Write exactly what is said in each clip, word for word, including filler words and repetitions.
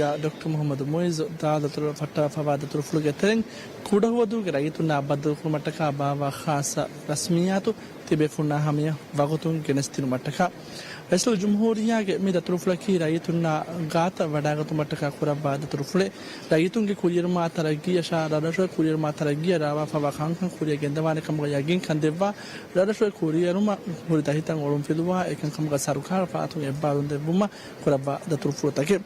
އާ، ޑޮކްޓަރ މުޙައްމަދު މުޢިއްޒު ދާލު ދަތުރުފައްޓާފަވާ ދަތުރުފުޅުގެ ތެރެއިން ކުޑަހުވަދޫގެ ރައްޔިތުންނާ ބައްދަލުކުރުމަށްޓަކާ ބާއްވާ ޚާއްޞަ ރަސްމިއްޔާތު ތިބޭފުންނާ ހަމަޔަށް ވަގުތުން ގެނެސްދިނުމަށްޓަކާ. ރައީސުލްޖުމްހޫރިއްޔާގެ މި ދަތުރުފުޅަކީ ރައްޔިތުންނާ ގާތަށް ވަޑާގަތުމަށްޓަކާ ކުރައްވާ ދަތުރުފުޅެއް. ރައްޔިތުންގެ ކުރިއެރުމާ ތަރައްގީއަށާ ރަށްރަށުގެ ކުރިއެރުމާ ތަރައްގީއަށް ރާވާފައިވާ ކަންކަން ކުރިއަށް ގެންދަވާނެ ކަމުގަ ޔަގީންކަން ދެއްވާ، ރަށްރަށުގެ ކުރިއެރުމަށް ހުރި ދަތިތައް އޮޅުންފިލުވާ، އެކަންކަމުގަ ސަރުކާރަށް ފަރާތުން އެއްބާރުލުން ދެއްވުމަށް ކުރައްވާ ދަތުރުފުޅުތަކެއް.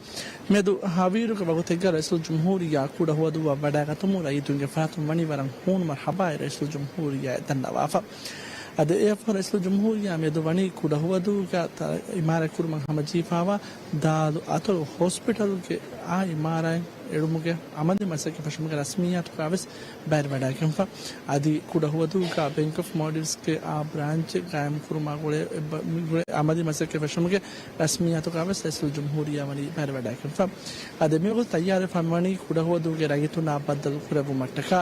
މިއަދު ހަވީރުގެ ވަގުތެއްގަ ރައީސުލްޖުމްހޫރިއްޔާ ކުޑަހުވަދޫއަށް ވަޑާގަތުމުން ރައްޔިތުންގެ ފަރާތުން ވަނީ ވަރަށް ހޫނުމަރްހަބާއޭ ރައީސުލްޖުމްހޫރިއްޔާއޭ ދަންނަވާފަ. އަދި އެއަށްފަހު ރައީސުލްޖުމްހޫރިއްޔާ މިއަދު ވަނީ ކުޑަހުވަދޫގަ ތަ-، އިމާރާތްކުރުމަށް ހަމަޖެހިފައިވާ ދާލު އަތޮޅު ހޮސްޕިޓަލްގެ އާ އިމާރާތް އެޅުމުގެ އަމަލީ މަސައްކަތް ފެށުމުގެ ރަސްމިއްޔާތުގަވެސް ބައިވެރިވަޑައިގެންފަ. އަދި ކުޑަހުވަދޫގަ ބޭންކް އޮފް މޯލްޑިވްސްގެ އާ ބްރާންޗެއް ގާއިމްކުރުމާ ގުޅޭ އެއްބަ-، މި ގުޅޭ އަމަލީ މަސައްކަތް ފެށުމުގެ ރަސްމިއްޔާތުގަވެސް ރައީސުލްޖުމްހޫރިއްޔާ ވަނީ ބައިވެރިވަޑައިގެންފަ. އަދި މިވަގުތު ތައްޔާރުވެފަ މިވަނީ ކުޑަހުވަދޫގެ ރައްޔިތުންނާ ބައްދަލު ކުރެއްވުމަށްޓަކާ.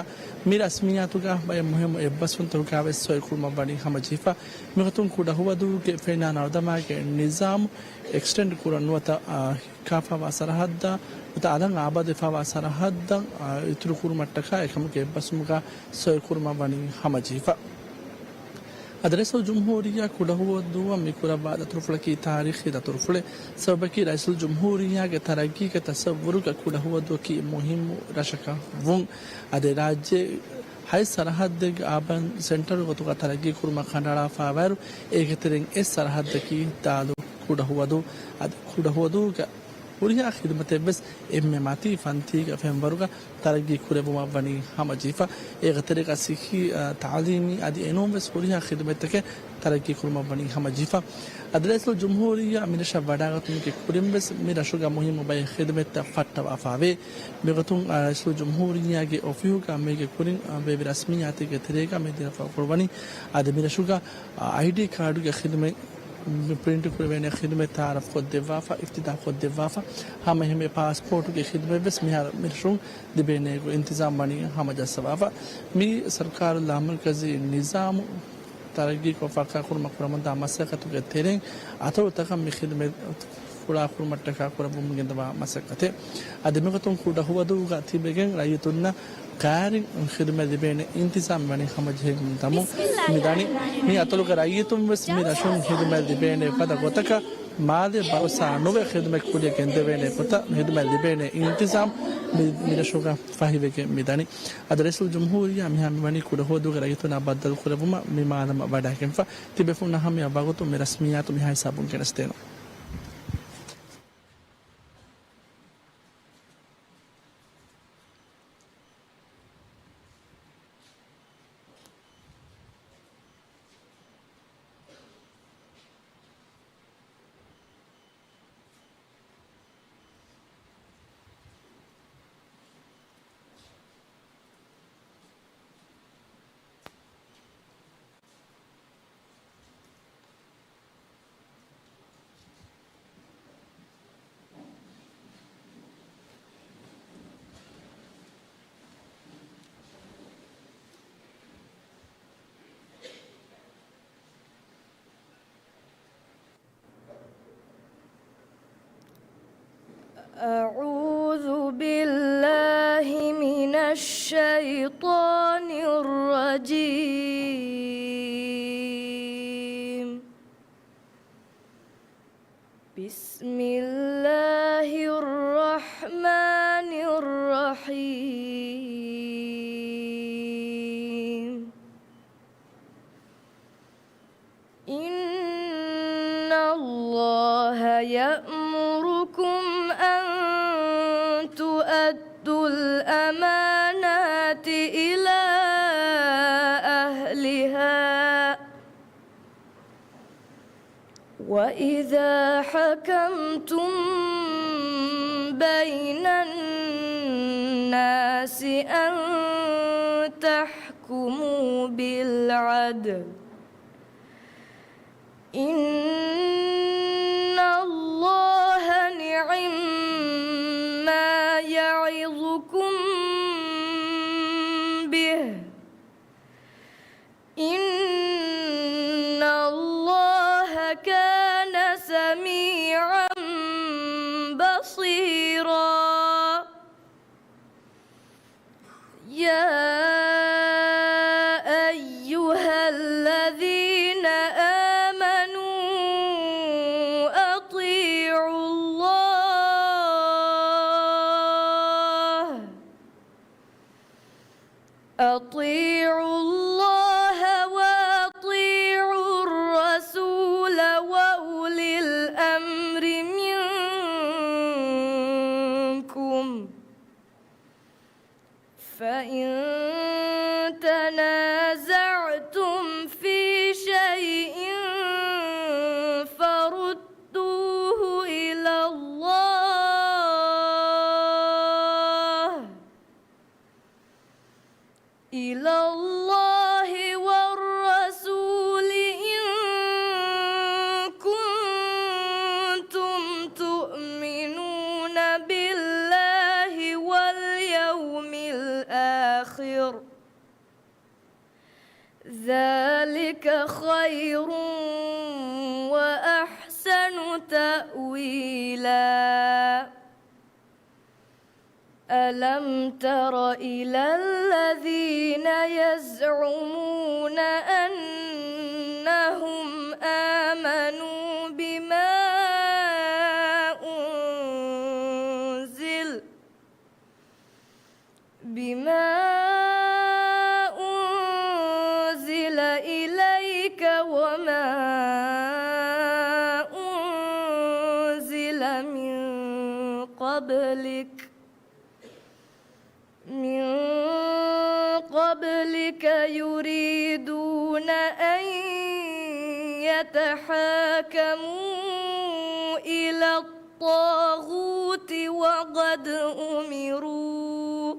މި ރަސްމިއްޔާތުގަ ބައެއް މުހިއްމު އެއްބަސްވުންތަކުގަވެސް ސޮއިކުރުމަށް ވަނީ ހަމަޖެހިފަ. މިގޮތުން ކުޑަހުވަދޫގެ ފެނާ ނަރުދަމާގެ ނިޒާމު އެކްސްޓެންޑް ކުރަން ނުވަތަ، އާ، ހިއްކާފައިވާ ސަރަހައްދަށް ނުވަތަ އަލަށް އާބާދުވެފައިވާ ސަރަހައްދަށް، އާ، އިތުރުކުރުމަށްޓަކާ އެކަމުގެ އެއްބަސްވުމުގަ ސޮއިކުރުމަށް ވަނީ ހަމަޖެހިފަ. އަދި ރައީސުލްޖުމްހޫރިއްޔާ ކުޑަހުވަދޫއަށް މި ކުރައްވާ ދަތުރުފުޅަކީ ތާރީޚީ ދަތުރުފުޅެއް. ސަބަބަކީ ރައީސުލްޖުމްހޫރިއްޔާގެ ތަރައްގީގެ ތަސައްވުރުގަ ކުޑަހުވަދޫއަކީ މުހިއްމު ރަށަކަށް ވުން. އަދި ރާއްޖޭ ހަތް ސަރަހައްދެއްގެ އާބަން ސެންޓަރު ގޮތުގަ ތަރައްގީ ކުރުމަށް ކަނޑައަޅާފައިވާއިރު، އޭގެ ތެރެއިން އެއް ސަރަހައްދަކީ ދާލު ކުޑަހުވަދޫ. އަދި ކުޑަހުވަދޫގަ ހުރިހާ ޚިދުމަތެއްވެސް އެންމެ މަތީ ފަންތީގެ ފެންވަރުގަ ތަރައްގީ ކުރެއްވުމަށް ވަނީ ހަމަޖެހިފަ. އޭގެ ތެރޭގަ ސިއްހީ، އަ، ތައުލީމީ އަދި އެނޫންވެސް ހުރިހާ ޚިދުމަތްތަކެއް ތަރައްގީ ކުރުމަށް ވަނީ ހަމަޖެހިފަ. އަދި ރައީސުލްޖުމްހޫރިއްޔާ މިރަށަށް ވަޑާގަތުމުގެ ކުރިންވެސް މި ރަށުގަ މުހިއްމު ބައެއް ޚިދުމަތްތައް ފައްޓަވާފައިވޭ. މިގޮތުން، އަ، ރައީސުލްޖުމްހޫރިއްޔާގެ އޮފީހުގަ މީގެ ކުރިން، އަ، ވެވި ރަސްމިއްޔާތެއްގެ ތެރޭގަ މި ދިނުން ފަހުކޮށްވަނީ. އަދި މިރަށުގަ، އަ، އައިޑީ ކާޑުގެ ޚިދުމަތް ޕްރިންޓް ކުރެވޭނެ ޚިދުމަތް ތައާރަފްކޮށްދެއްވާފަ، އިފްތިތާޙްކޮށްދެއްވާފަ، ހަމައެހެންމެ ޕާސްޕޯޓުގެ ޚިދުމަތްވެސް މިހާރު މިރަށުން ލިބޭނެ ގޮތް އިންތިޒާމް ވަނީ ހަމަޖައްސަވާފަ. މި ސަރުކާރު ލާމަރުކަޒީ ނިޒާމު ތަރައްގީކޮށް ފައްކާކުރުމަށް ކުރަމުންދާ މަސައްކަތުގެ ތެރެއިން އަތޮޅުތަކަށް މި ޚިދުމަތް ފުޅާކުރުމަށްޓަކާ ކުރައްވަމުން ގެންދަވާ މަސައްކަތެއް. އަދި މިގޮތުން ކުޑަހުވަދޫގަ ތިބެގެން ރައްޔިތުންނަށް ކައިރިން ޚިދުމަތް ލިބޭނެ އިންތިޒާމް ވަނީ ހަމަޖެހެމުން ދަމުން މިދަނީ. މި އަތޮޅުގެ ރައްޔިތުން ވެސް މި ރަށުން ޚިދުމަތް ލިބޭނެ ފަދަ ގޮތަކަށް މާލެ ބަރޯސާ ނުވެ ޚިދުމަތް ކުރިއަށް ގެންދެވޭނެ ގޮތަށް ޚިދުމަތް ލިބޭނެ އިންތިޒާމް މި، މި ރަށުގަ ފަހިވެގެން މިދަނީ. އަދި ރައީސުލް ޖުމްހޫރިއްޔާ މިހާ މިވަނީ ކުޑަހުވަދޫގެ ރައްޔިތުންނާ ބައްދަލު ކުރެއްވުމަށް މި މާލަމަށް ވަޑައިގެންފަ. ތިބޭފުންނަށް ހަމަޔަށް ވަގުތު މި ރަސްމިއްޔާތު މިހާ ހިސާބުން ގެނެސްދޭނަން. أعوذ بالله من الشيطان الرجيم. بسم الله الرحمن الرحيم. إن الله يأمركم أن تؤدوا الأمانات إلى أهلها وإذا حكمتم بين الناس أن تحكموا بالعدل. إن الله نعما يعظكم به. إن الله كان سميعا بصيرا. أطيعوا الله وأطيعوا الرسول وأولي الأمر منكم، فإن تنازعتم في شيء فردوه إلى الله، إلى الله والرسول إن كنتم تؤمنون بالله واليوم الآخر، ذلك خير وأحسن تأويلا. ألم تر إلى الذين يزعمون أنهم آمنوا بما أنزل بما أنزل إليك وما أنزل من قبلك، من قبلك يريدون أن يتحاكموا إلى الطاغوت وقد أمروا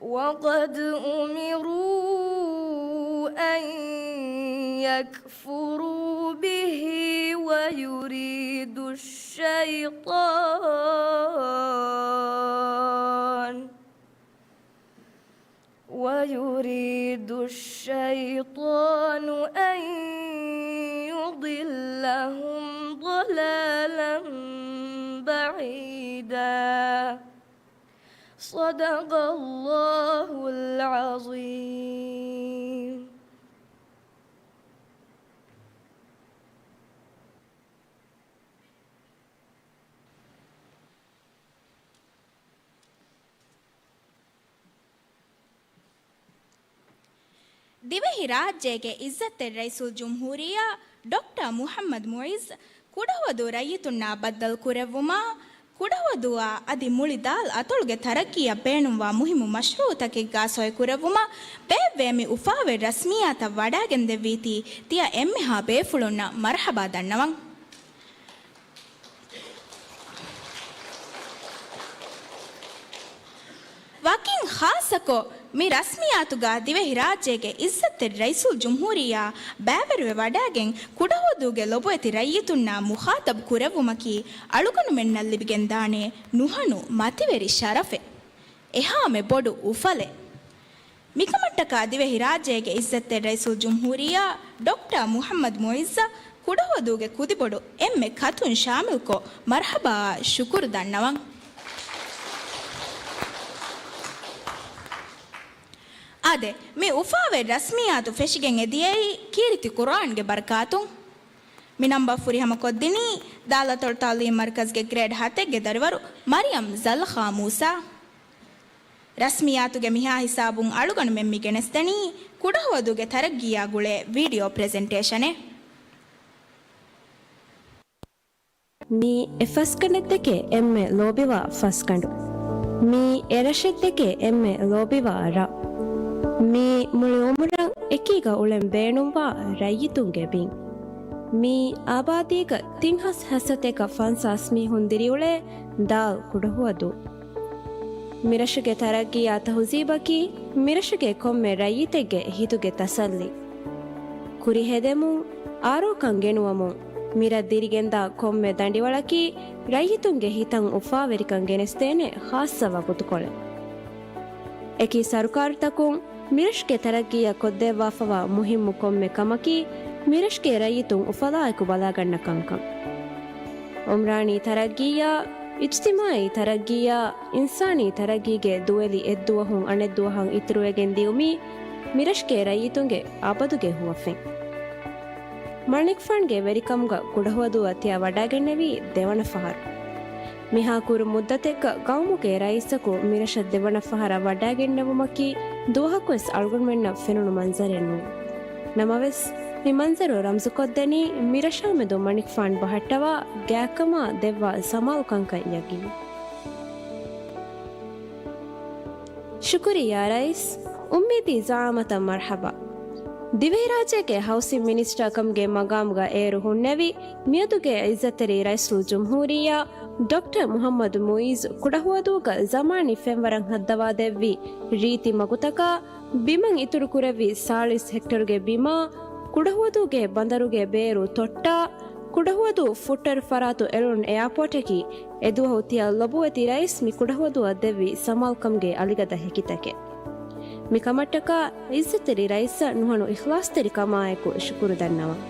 وقد أمروا أن يكفروا به ويريد الشيطان ويريد الشيطان أن يضلهم ضلالا بعيدا. صدق الله العظيم. ދިވެހިރާއްޖޭގެ އިއްޒަތްތެރި ރައީސުލްޖުމްހޫރިއްޔާ ޑޮކްޓަރ މުޙައްމަދު މުޢިއްޒު ކުޑަހުވަދޫ ރައްޔިތުންނާ ބައްދަލު ކުރެއްވުމާ، ކުޑަހުވަދޫއާ އަދި މުޅި ދާލް އަތޮޅުގެ ތަރައްގީއަށް ބޭނުންވާ މުހިއްމު މަޝްރޫޢުތަކެއްގާ ސޮއިކުރެއްވުމަށް ބޭއްވޭ މި އުފާވެރި ރަސްމިއްޔާތަށް ވަޑާގެންދެއްވީތީ ތިޔަ އެންމެހާ ބޭފުޅުންނަށް މަރުޙަބާ ދަންނަވަން. ވަކިން ޚާއްޞަކޮށް، މި ރަސްމިއްޔާތުގާ ދިވެހިރާއްޖޭގެ އިއްޒަތްތެރި ރައީސުލްޖުމްހޫރިއްޔާ ބައިވެރިވެ ވަޑާގެން ކުޑަހުވަދޫގެ ލޮބުވެތި ރައްޔިތުންނާ މުޚާޠަބު ކުރެއްވުމަކީ އަޅުގަނޑުމެންނަށް ލިބިގެންދާނެ ނުހަނު މަތިވެރި ޝަރަފެއް. އެހާމެ ބޮޑު އުފަލެއް. މިކަމަށްޓަކާ ދިވެހިރާއްޖޭގެ އިއްޒަތްތެރި ރައީސުލްޖުމްހޫރިއްޔާ ޑޮކްޓަރ މުޙައްމަދު މުޢިއްޒަށް ކުޑަހުވަދޫގެ ކުދިބޮޑު އެންމެ ކަތުން ޝާމިލްކޮށް މަރުޙަބާއާ ޝުކުރު ދަންނަވަން. އާދެ، މި އުފާވެރި ރަސްމިއްޔާތު ފެށިގެން އެދިޔައީ ކީރިތި ޤުރުއާންގެ ބަރަކާތުން. މި ނަންބަ ފުރިހަމަ ކޮށްދިނީ ދާލަތޮޅު ތަޢުލީމް މަރުކަޒްގެ ގްރޭޑް ހަތެއްގެ ދަރިވަރު މަރިޔަމް ޒަލްޚާ މޫސާ. ރަސްމިއްޔާތުގެ މިހާ ހިސާބުން އަޅުގަނޑުމެން މި ގެނެސްދެނީ ކުޑަހުވަދޫގެ ތަރައްގީއާ ގުޅޭ ވީޑިއޯ ޕްރެޒެންޓޭޝަނެއް. މީ އެ ފަސްގަނޑެއްދެކެ އެންމެ ލޯބިވާ ފަސްގަނޑު. މީ އެ ރަށެއްދެކެ އެންމެ ލޯބިވާ ރަށް. މީ މުޅި އުމުރަށް އެކީގަ އުޅެން ބޭނުންވާ ރައްޔިތުންގެ ބިން. މީ އާބާދީގަ ތިން ހާސް ހަސަތޭކަ ފަންސާސް މީހުން ދިރިއުޅޭ ދާލް ކުޑަހުވަދޫ. މިރަށުގެ ތަރައްގީއާ ތަހުޒީބަކީ މިރަށުގެ ކޮންމެ ރައްޔިތެއްގެ ހިތުގެ ތަސައްލީ. ކުރި ހެދެމުން، އާރޯކަން ގެނުވަމުން، މިރަށް ދިރިގެންދާ ކޮންމެ ދަނޑިވަޅަކީ ރައްޔިތުންގެ ހިތަށް އުފާވެރިކަން ގެނެސްދޭނެ ޚާއްޞަ ވަގުތުކޮޅެއް. އެކި ސަރުކާރުތަކުން މިރަށުގެ ތަރައްގީއަށް ކޮށްދެއްވާފަވާ މުހިއްމު ކޮންމެ ކަމަކީ، މިރަށުގެ ރައްޔިތުން އުފަލާއެކު ބަލާގަންނަ ކަންކަން. އުމްރާނީ ތަރައްގީއާ، އިޖްތިމާޢީ ތަރައްގީއާ، އިންސާނީ ތަރައްގީގެ ދުވެލި އެއްދުވަހުން އަނެއްދުވަހަށް އިތުރުވެގެން ދިއުމީ، މިރަށުގެ ރައްޔިތުންގެ އަބަދުގެ ހުވަފެން. މަނިކުފާނުގެ ވެރިކަމުގަ ކުޑަހުވަދޫއަށް ތިޔަ ވަޑާގެންނެވީ ދެވަނަ ފަހަރު. މިހާ ކުރު މުއްދަތެއްގަ ގައުމުގެ ރައީސަކު މިރަށަށް ދެވަނަ ފަހަރަށް ވަޑައިގެންނެވުމަކީ ދުވަހަކުވެސް އަޅުގަނޑުމެންނަށް ފެނުނު މަންޒަރެއް ނޫން. ނަމަވެސް، މި މަންޒަރު ރަމްޒުކޮށްދެނީ މިރަށާމެދު މަނިކުފާން ބަހައްޓަވާ ގާތްކަމާ ދެއްވާ ސަމާލުކަންކަން ޔަގީން. ޝުކުރިއްޔާ ރައީސް، އުއްމީދީ ޒައާމަތަށް މަރްޙަބާ. ދިވެހިރާއްޖޭގެ ހައުސިން މިނިސްޓަރ ކަމުގެ މަގާމުގަ އޭރު ހުންނެވި މިއަދުގެ ޢިއްޒަތްތެރި ރައީސުލްޖުމްހޫރިއްޔާ ޑޮކްޓަރ މުޙައްމަދު މުޢިއްޒު ކުޑަހުވަދޫގަ ޒަމާނީ ފެންވަރަށް ހައްދަވާދެއްވި ރީތި މަގުތަކާ، ބިމަށް އިތުރުކުރެއްވި ސާޅީސް ހެކްޓަރުގެ ބިމާ، ކުޑަހުވަދޫގެ ބަނދަރުގެ ބޭރު ތޮއްޓާ، ކުޑަހުވަދޫ ފުއްޓަރު ފަރާތު އެޅުން އެއާޕޯޓަކީ އެދުވަހު ތިޔަ ލޮބުވެތި ރައީސް މި ކުޑަހުވަދޫއަށް ދެއްވި ސަމާލުކަމުގެ އަލިގަދަ ހެކިތަކެއް. މިކަމަށްޓަކާ ޢިއްޒަތްތެރި ރައީސަށް ނުހަނު އިޚްލާޞްތެރިކަމާއެކު ޝުކުރު ދަންނަވަން.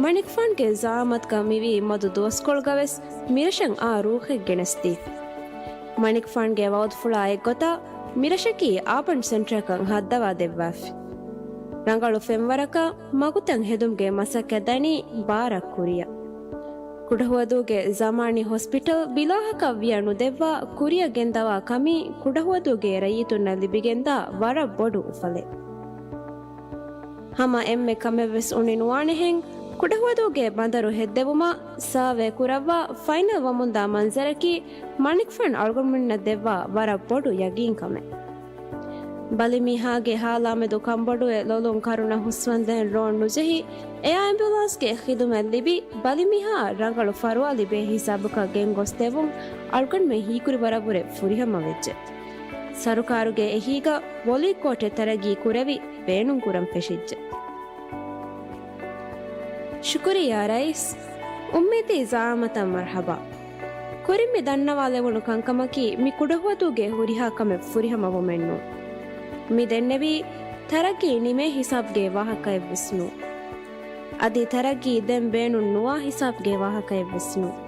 މަނިކުފާންގެ ޒަޢާމަތުގަ މިވީ މަދު ދުވަސްކޮޅުގަވެސް މިރަށަށް އާ ރޫޙެއް ގެނެސްދީފި. މަނިކުފާންގެ ވަޢުދުފުޅާ އެއްގޮތަށް މިރަށަކީ އާބަން ސެންޓަރަކަށް ހައްދަވާ ދެއްވާފި. ރަނގަޅު ފެންވަރަކަށް މަގުތައް ހެދުމުގެ މަސައްކަތް ދަނީ ބާރަށް ކުރިއަށް. ކުޑަހުވަދޫގެ ޒަމާނީ ހޮސްޕިޓަލް ބިލާހަކަށް ވިޔަ ނުދެއްވާ ކުރިއަށް ގެންދަވާ ކަމީ ކުޑަހުވަދޫގެ ރައްޔިތުންނަށް ލިބިގެންދާ ވަރަށް ބޮޑު އުފަލެއް. ހަމަ އެންމެ ކަމެއްވެސް އުނި ނުވާނެހެން، ކުޑަހުވަދޫގެ ބަނދަރު ހެއްދެވުމަށް ސާވޭ ކުރައްވާ ފައިނަލް ވަމުންދާ މަންޒަރަކީ މަނިކުފާން އަޅުގަނޑުމެންނަށް ދެއްވާ ވަރަށް ބޮޑު ޔަގީންކަމެއް. ބަލިމީހާގެ ހާލާމެދު ކަންބޮޑުވެ ލޮލުން ކަރުނަ ހުސްވަންދެން ރޯން ނުޖެހި، އެއާ އެމްބިއުލާންސްގެ ޚިދުމަތް ލިބި، ބަލިމީހާއަށް ރަނގަޅު ފަރުވާ ލިބޭ ހިސާބަކަށް ގެންގޮސްދެއްވުން އަޅުގަނޑުމެން ހީކުރިވަރަށްވުރެ ފުރިހަމަވެއްޖެ. ސަރުކާރުގެ އެހީގަ ވޮލީ ކޯޓެއް ތަރައްގީ ކުރެވި ބޭނުންކުރަން ފެށިއްޖެ. ޝުކުރިއްޔާ ރައީސް، އުއްމީދީ ޒަޢާމަތަށް މަރްޙަބާ. ކުރިން މި ދަންނަވާލެވުނު ކަންކަމަކީ މި ކުޑަހުވަދޫގެ ހުރިހާ ކަމެއް ފުރިހަމަވުމެއް ނޫން. މި ދެންނެވީ ތަރައްގީ ނިމޭ ހިސާބުގެ ވާހަކައެއްވެސް ނޫން. އަދި ތަރައްގީ ދެން ބޭނުން ނުވާ ހިސާބުގެ ވާހަކައެއްވެސް ނޫން.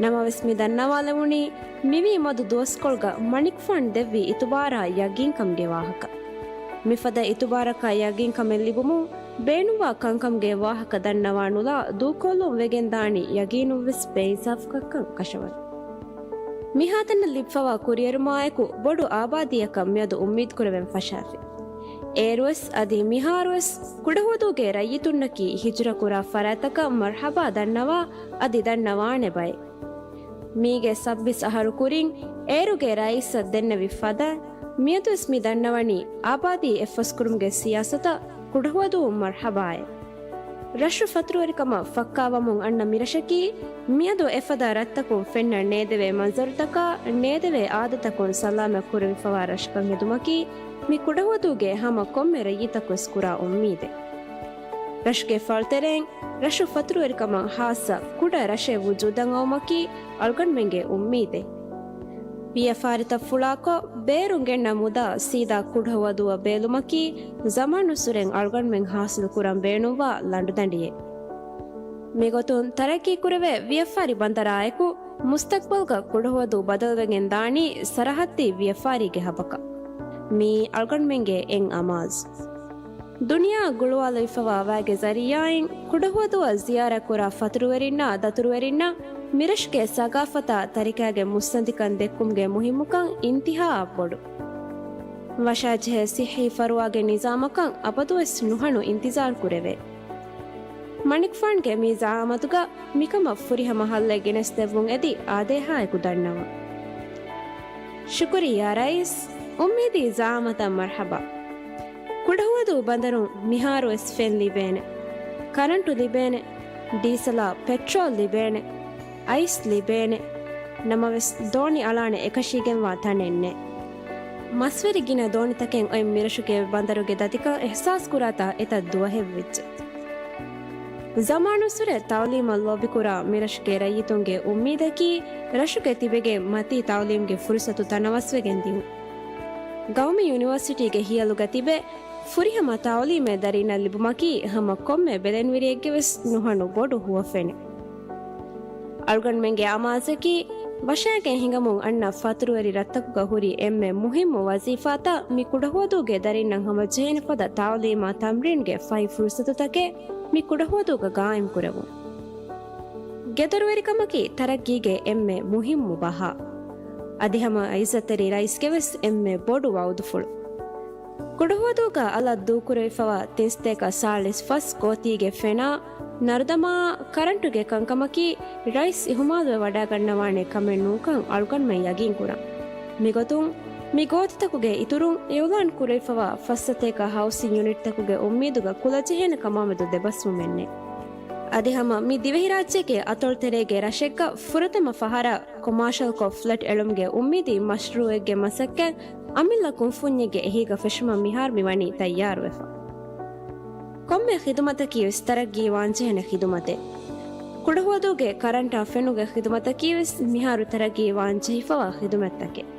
ނަމަވެސް މި ދަންނަވާލެވުނީ މިވީ މަދު ދުވަސްކޮޅުގަ މަނިކުފާން ދެއްވި އިތުބާރާ ޔަގީންކަމުގެ ވާހަކަ. މިފަދަ އިތުބާރަކާ ޔަގީންކަމެއް ލިބުމުން ބޭނުންވާ ކަންކަމުގެ ވާހަކަ ދަންނަވާ ނުލާ ދޫކޮށްލުން ވެގެންދާނީ ޔަގީނުންވެސް ބޭއިންސާފުކަންކަން ކަށަވަރު. މިހާތަނަށް ލިބިފަވާ ކުރިއެރުމާއެކު ބޮޑު އާބާދީއަކަށް މިއަދު އުއްމީދުކުރެވެން ފަށާފި. އޭރުވެސް އަދި މިހާރުވެސް ކުޑަހުވަދޫގެ ރައްޔިތުންނަކީ ހިޖުރަކުރާ ފަރާތްތަކަށް މަރްޙަބާ ދަންނަވާ އަދި ދަންނަވާނެ ބައެއް. މީގެ ސައްބީސް އަހަރު ކުރިން އޭރުގެ ރައީސަށް ދެންނެވި ފަދަ މިއަދުވެސް މި ދަންނަވަނީ އާބާދީ އެއްފަސްކުރުމުގެ ސިޔާސަތަށް ކުޑަހުވަދޫ މަރްޙަބާއޭ. ރަށު ފަތުރުވެރިކަމަށް ފައްކާވަމުން އަންނަ މިރަށަކީ މިއަދު އެފަދަ ރަށްތަކުން ފެންނަ ނޭދެވޭ މަންޒަރުތަކާ ނޭދެވޭ އާދަތަކުން ސަލާމަތް ކުރެވިފަވާ ރަށަކަށް ހެދުމަކީ މި ކުޑަހުވަދޫގެ ހަމަ ކޮންމެ ރައްޔިތަކުވެސް ކުރާ އުއްމީދެއް. ރަށުގެ ފަޅުތެރެއިން ރަށު ފަތުރުވެރިކަމަށް ހާއްސަ ކުޑަ ރަށެއް ވުޖޫދަށް އައުމަކީ އަޅުގަނޑުމެންގެ އުއްމީދެއް. ވިޔަފާރިތައް ފުޅާކޮށް، ބޭރުން ގެންނަ މުދާ ސީދާ ކުޑަހުވަދޫއަށް ބޭލުމަކީ ޒަމާނުއްސުރެން އަޅުގަނޑުމެން ހާސިލުކުރަން ބޭނުންވާ ލަނޑުދަނޑިއެއް. މިގޮތުން ތަރައްގީކުރެވޭ ވިޔަފާރި ބަނދަރާއެކު، މުސްތަޤްބަލްގަ ކުޑަހުވަދޫ ބަދަލުވެގެން ދާނީ ސަރަޙައްދީ ވިޔަފާރީގެ ހަބަކަށް. މީ އަޅުގަނޑުމެންގެ އެއް އަމާޒު. ދުނިޔާއަށް ގުޅުވާލެވިފަވާ ވައިގެ ޒަރީޢާއިން ކުޑަހުވަދޫއަށް ޒިޔާރަތްކުރާ ފަތުރުވެރިންނާ ދަތުރުވެރިންނަށް މިރަށުގެ ސަގާފަތާ ތަރިކާގެ މުއްސަނދިކަން ދެއްކުމުގެ މުހިއްމުކަން އިންތިހާއަށް ބޮޑު. ވަށާޖެހޭ ސިއްހީ ފަރުވާގެ ނިޒާމަކަށް އަބަދުވެސް ނުހަނު އިންތިޒާރު ކުރެވޭ. މަނިކުފާންގެ މި ޒަޢާމަތުގަ މިކަމަށް ފުރިހަމަ ހައްލެއް ގެނެސްދެއްވުން އެދި އާދޭހާއެކު ދަންނަވަން. ޝުކުރިއްޔާ ރައީސް، އުއްމީދީ ޒަޢާމަތަށް މަރްޙަބާ. ކުޑަހުވަދޫ ބަނދަރުން މިހާރުވެސް ފެން ލިބޭނެ، ކަރަންޓު ލިބޭނެ، ޑީސަލާ ޕެޓްރޯލް ލިބޭނެ، އައިސް ލިބޭނެ، ނަމަވެސް ދޯނި އަޅާނެ އެކަށީގެންވާ ތަނެއް ނެތް. މަސްވެރި ގިނަ ދޯނިތަކެއް އޮތް މިރަށުގެ ބަނދަރުގެ ދަތިކަން އިޙްސާސްކުރާތާ އެތައް ދުވަހެއްވެއްޖެ. ޒަމާނުއްސުރެ ތަޢުލީމަށް ލޯބިކުރާ މިރަށުގެ ރައްޔިތުންގެ އުއްމީދަކީ ރަށުގެ ތިބެގެން މަތީ ތަޢުލީމްގެ ފުރުޞަތު ތަނަވަސްވެގެން ދިއުން. ގައުމީ ޔުނިވަރސިޓީގެ ހިޔަލުގަ ތިބެ ފުރިހަމަ ތަޢުލީމެއް ދަރީންނަށް ލިބުމަކީ ހަމަ ކޮންމެ ބެލެނިވެރިއެއްގެ ވެސް ނުހަނު ބޮޑު ހުވަފެނެއް. އަޅުގަނޑުމެންގެ އަމާޒަކީ ވަށާގެން ހިނގަމުން އަންނަ ފަތުރުވެރި ރަށްތަކުގަ ހުރި އެންމެ މުހިއްމު ވަޒީފާތައް މި ކުޑަހުވަދޫގެ ދަރިންނަށް ހަމަޖެހޭނެ ފަދަ ތަޢުލީމާ ތަމްރީންގެ ފަހި ފުރުޞަތުތަކެއް މި ކުޑަހުވަދޫގަ ގާއިމްކުރެވުން. ގެދޮރުވެރިކަމަކީ ތަރައްގީގެ އެންމެ މުހިއްމު ބަހާ. އަދި ހަމަ އިއްޒަތްތެރި ރައީސްގެ ވެސް އެންމެ ބޮޑު ވައުދުފުޅު. ކުޑަހުވަދޫގަ އަލަށް ދޫކުރެވިފަވާ ތިންސަތޭކަ ސާޅީސް ފަސް ގޯތީގެ ފެނާ ނަރުދަމާ ކަރަންޓުގެ ކަންކަމަކީ ރައީސް އިހުމާލުވެ ވަޑާގަންނަވާނެ ކަމެއް ނޫންކަން އަޅުގަނޑުމެން ޔަގީންކުރަން. މިގޮތުން، މި ގޯތިތަކުގެ އިތުރުން އިއުލާން ކުރެވިފަވާ ފަސް ސަތޭކަ ހައުސިން ޔުނިޓްތަކުގެ އުއްމީދުގަ ކުލަޖެހޭނެ ކަމާމެދު ދެބަސްވުމެއްނެތް. އަދި ހަމަ މި ދިވެހިރާއްޖޭގެ އަތޮޅުތެރޭގެ ރަށެއްގަ ފުރަތަމަ ފަހަރަށް ކޮމާޝަލްކޮށް ފްލެޓް އެޅުމުގެ އުއްމީދީ މަޝްރޫއެއްގެ މަސައްކަތް އަމިއްލަ ކުންފުންޏެއްގެ އެހީގަ ފެށުމަށް މިހާރު މި ވަނީ ތައްޔާރުވެފަ. ކޮންމެ ޚިދުމަތަކީ ވެސް ތަރައްގީ ވާންޖެހޭނެ ޚިދުމަތެއް. ކުޑަހުވަދޫގެ ކަރަންޓާ ފެނުގެ ޚިދުމަތަކީ ވެސް މިހާރު ތަރައްގީ ވާންޖެހިފަވާ ޚިދުމަތްތަކެއް.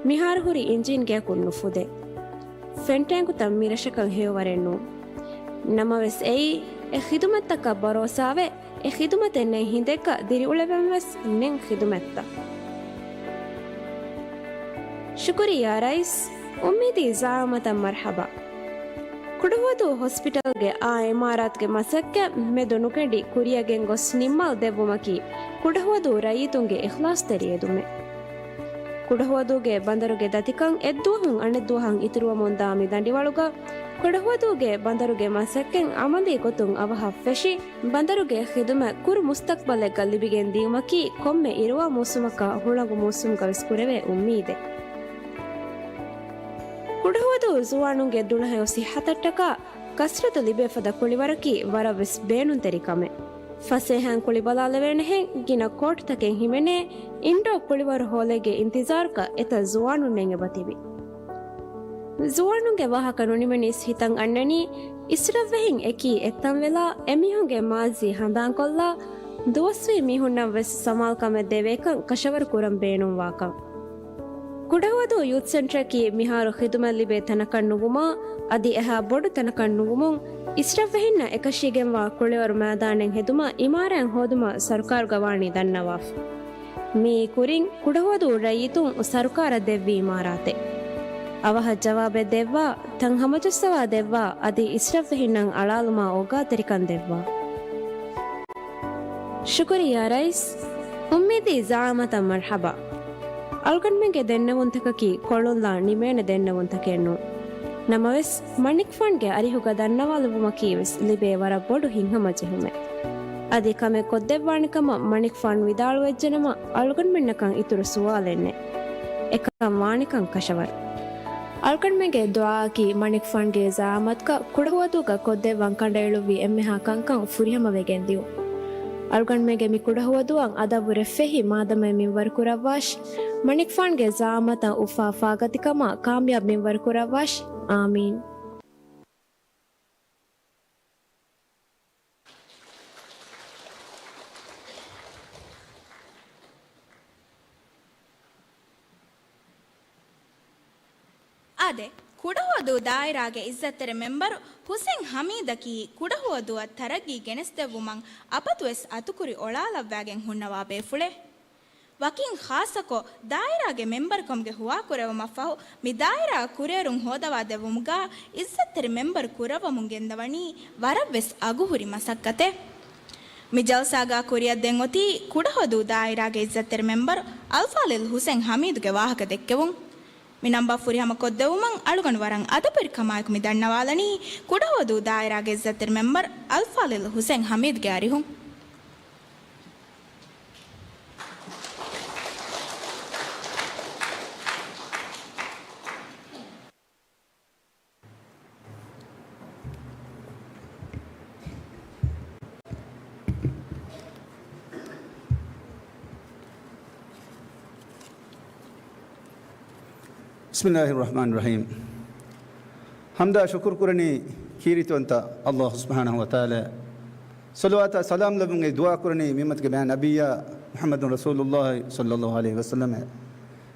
މިހާރު ހުރި އިންޖީން ގެއަކުން ނުފުދޭ. ފެންޓޭންކުތައް މިރަށަކަށް ހެޔޮވަރެއް ނޫން. ނަމަވެސް އެއީ އެ ޚިދުމަތްތަކަށް ބަރޯސާވެ، އެ ޚިދުމަތެއް ނެތް ހިނދެއްގަ ދިރިއުޅެވެން ވެސް ނެތް ޚިދުމަތްތައް. ޝުކުރިއްޔާ ރައީސް، އުއްމީދީ ޒަޢާމަތަށް މަރްޙަބާ. ކުޑަހުވަދޫ ހޮސްޕިޓަލްގެ އާ އިމާރާތުގެ މަސައްކަތް މެދު ނުކެނޑި ކުރިއަށް ގެންގޮސް ނިންމާލަ ދެއްވުމަކީ ކުޑަހުވަދޫ ރައްޔިތުންގެ އިޚްލާޞްތެރި އެދުމެއް. ކުޑަހުވަދޫގެ ބަނދަރުގެ ދަތިކަން އެއްދުވަހުން އަނެއްދުވަހަށް އިތުރުވަމުންދާ މި ދަނޑިވަޅުގަ، ކުޑަހުވަދޫގެ ބަނދަރުގެ މަސައްކަތް އަމަލީ ގޮތުން އަވަހަށް ފެށި، ބަނދަރުގެ ޚިދުމަތް ކުރު މުސްތަޤްބަލެއްގަ ލިބިގެން ދިޔުމަކީ ކޮންމެ އިރުވާ މޫސުމަކާ ހުޅަނގު މޫސުމުގަ ވެސް ކުރެވޭ އުއްމީދެއް. ކުޑަހުވަދޫ ޒުވާނުންގެ ދުޅަހެޔޮ ސިއްހަތަށްޓަކާ ކަސްރަތު ލިބޭ ފަދަ ކުޅިވަރަކީ ވަރަށް ވެސް ބޭނުންތެރި ކަމެއް. ފަސޭހައިން ކުޅިބަލާލެވޭނެހެން ގިނަ ކޯޓްތަކެއް ހިމެނޭ އިންޑޯ ކުޅިވަރު ހޯލެއްގެ އިންތިޒާރުގަ އެތައް ޒުވާނުންނެއް އެބަތިބި. ޒުވާނުންގެ ވާހަކަ ނުނިމެނީސް ހިތަށް އަންނަނީ، އިސްރަށްވެހިން އެކީ އެއްތަންވެލާ، އެމީހުންގެ މާޒީ ހަނދާންކޮށްލާ، ދުވަސްވީ މީހުންނަށް ވެސް ސަމާލުކަމެއް ދެވޭކަން ކަށަވަރު ކުރަން ބޭނުންވާކަން. ކުޑަހުވަދޫ ޔޫތު ސެންޓަރަކީ މިހާރު ޚިދުމަތް ލިބޭ ތަނަކަށް ނުވުމާ، އަދި އެހާ ބޮޑު ތަނަކަށް ނުވުމުން، އިސްރަށްވެހިންނަށް އެކަށީގެންވާ ކުޅިވަރު މައިދާނެއް ހެދުމަށް އިމާރާތް ހޯދުމަށް ސަރުކާރުގަ ވާނީ ދަންނަވާފަ. މިއީ ކުރިން ކުޑަހުވަދޫ ރައްޔިތުން ސަރުކާރަށް ދެއްވި އިމާރާތެއް. އަވަހަށް ޖަވާބެއް ދެއްވާ، ތަން ހަމަޖައްސަވާ ދެއްވާ، އަދި އިސްރަށްވެހިންނަށް އަޅާލުމާ އޯގާތެރިކަން ދެއްވާ. ޝުކުރިއްޔާ ރައީސް، އުއްމީދީ ޒަޢާމަތަށް މަރްޙަބާ. އަޅުގަނޑުމެންގެ ދެންނެވުންތަކަކީ ކޮޅުންލާ ނިމޭނެ ދެންނެވުންތަކެއް ނޫން. ނަމަވެސް، މަނިކުފާންގެ އަރިހުގަ ދަންނަވާލެއްވުމަކީ ވެސް ލިބޭ ވަރަށް ބޮޑު ހިތްހަމަޖެހުމެއް. އަދި ކަމެއް ކޮށްދެއްވާނެ ކަމަށް މަނިކުފާން ވިދާޅުވެއްޖެނަމަ، އަޅުގަނޑުމެންނަކަށް އިތުރު ސުވާލެއް ނެތް. އެކަން ވާނެކަން ކަށަވަރު. އަޅުގަނޑުމެންގެ ދުޢާއަކީ މަނިކުފާންގެ ޒަޢާމަތުގަ ކުޑަހުވަދޫގަ ކޮށްދެއްވަން ކަނޑައެޅުއްވި އެންމެހާ ކަންކަން ފުރިހަމަވެގެން ދިޔުން. އަޅުގަނޑުމެންގެ މި ކުޑަހުވަދޫއަށް އަދަބު ރެއްފެހި މާދަމާއެއް މިންވަރު ކުރައްވާށި. މަނިކުފާންގެ ޒަޢާމަތަށް އުފާ ފާގަތިކަމާ ކާމިޔާބު މިންވަރު ކުރައްވާށި. އާމީން. އާދެ، ކުޑަހުވަދޫ ދާއިރާގެ އިއްޒަތްތެރި މެމްބަރު ހުސެން ހަމީދަކީ ކުޑަހުވަދޫއަށް ތަރައްގީ ގެނެސްދެއްވުމަށް އަބަދުވެސް އަތުކުރި އޮޅާލައްވާގެން ހުންނަވާ ބޭފުޅެއް. ވަކިން ޚާއްޞަކޮށް، ދާއިރާގެ މެމްބަރުކަމުގެ ހުވާކުރެވުމަށްފަހު، މި ދާއިރާއަށް ކުރިއެރުން ހޯދަވާދެއްވުމުގަ އިއްޒަތްތެރި މެމްބަރު ކުރައްވަމުން ގެންދަވަނީ ވަރަށްވެސް އަގުހުރި މަސައްކަތެއް. މި ޖަލްސާގަ ކުރިއަށްދޭން އޮތީ ކުޑަހުވަދޫ ދާއިރާގެ އިއްޒަތްތެރި މެމްބަރު އަލްފާޟިލް ހުސެން ހަމީދުގެ ވާހަކަ ދެއްކެވުން. މި ނަންބަ ފުރިހަމަ ކޮށްދެއްވުމަށް އަޅުގަނޑު ވަރަށް އަދަބުވެރިކަމާއެކު މި ދަންނަވާލަނީ ކުޑަހުވަދޫ ދާއިރާގެ އިއްޒަތްތެރި މެމްބަރު އަލްފާޟިލް ހުސެން ހަމީދުގެ އަރިހުން. بسم الله الرحمن الرحيم. ޙަމްދާ ޝުކުރު ކުރަނީ ކީރިތިވަންތަ ﷲ ސުބްޙާނަހޫ ވަތަޢާލާ. ޞަލަވާތާ ސަލާމް ލެއްވުމުގެ ދުޢާ ކުރަނީ މިއުއްމަތުގެ މާތް ނަބިއްޔާ މުޙައްމަދު ރަސޫލުﷲ ޞައްލަﷲ ޢަލައިހި ވަސައްލަމަށް.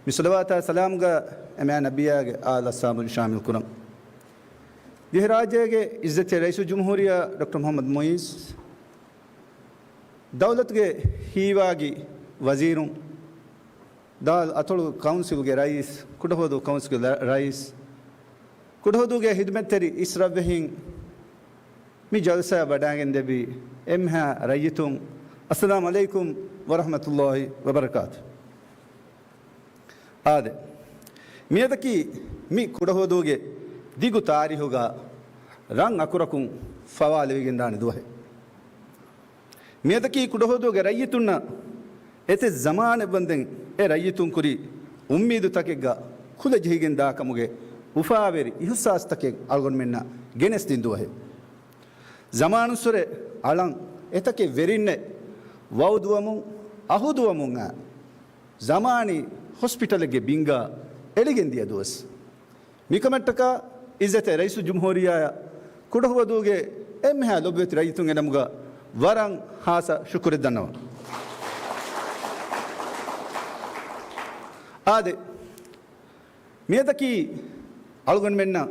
މި ޞަލަވާތާ ސަލާމްގަ އެ މާތް ނަބިއްޔާގެ އާލް އަޞްޙާބުން ޝާމިލް ކުރަން. ދިވެހިރާއްޖޭގެ އިއްޒަތްތެރި ރައީސުލްޖުމްހޫރިއްޔާ ޑޮކްޓަރ މުޙައްމަދު މުޢިއްޒު، ދައުލަތުގެ ހީވާގި ވަޒީރުން، ދާލް އަތޮޅު ކައުންސިލްގެ ރައީސް، ކުޑަހުވަދޫ ކައުންސިލްގެ ރަ-، ރައީސް، ކުޑަހުވަދޫގެ ހިދުމަތްތެރި އިސްރަށްވެހިން، މި ޖަލްސާއަށް ވަޑާގެންދެއްވި އެންމެހާ ރައްޔިތުން، އައްސަލާމު ޢަލައިކުމް ވަރަޙްމަތުﷲި ވަބަރަކާތު. އާދެ، މިއަދަކީ މި ކުޑަހުވަދޫގެ ދިގު ތާރީހުގަ ރަން އަކުރަކުން ފަވާލެވިގެންދާނެ ދުވަހެއް. މިއަދަކީ ކުޑަހުވަދޫގެ ރައްޔިތުންނަށް އެތައް ޒަމާނެއް ވަންދެން އެ ރައްޔިތުން ކުރި އުއްމީދުތަކެއްގަ ކުލަ ޖެހިގެން ދާކަމުގެ އުފާވެރި އިހުސާސްތަކެއް އަޅުގަނޑުމެންނަށް ގެނެސްދިން ދުވަހެއް. ޒަމާނުއްސުރެ އަޅަން އެތަކެއް ވެރިންނެއް ވައުދުވަމުން އަހުދުވަމުން އައި ޒަމާނީ ހޮސްޕިޓަލެއްގެ ބިންގާ އެޅިގެން ދިޔަ ދުވަސް. މިކަމަށްޓަކާ އިއްޒަތްތެރި ރައީސުލްޖުމްހޫރިއްޔާއަށް ކުޑަހުވަދޫގެ އެންމެހާ ލޮބުވެތި ރައްޔިތުންގެ ނަމުގަ ވަރަށް ހާސަ ޝުކުރެއް ދަންނަވަން. އާދެ، މިއަދަކީ އަޅުގަނޑުމެންނަށް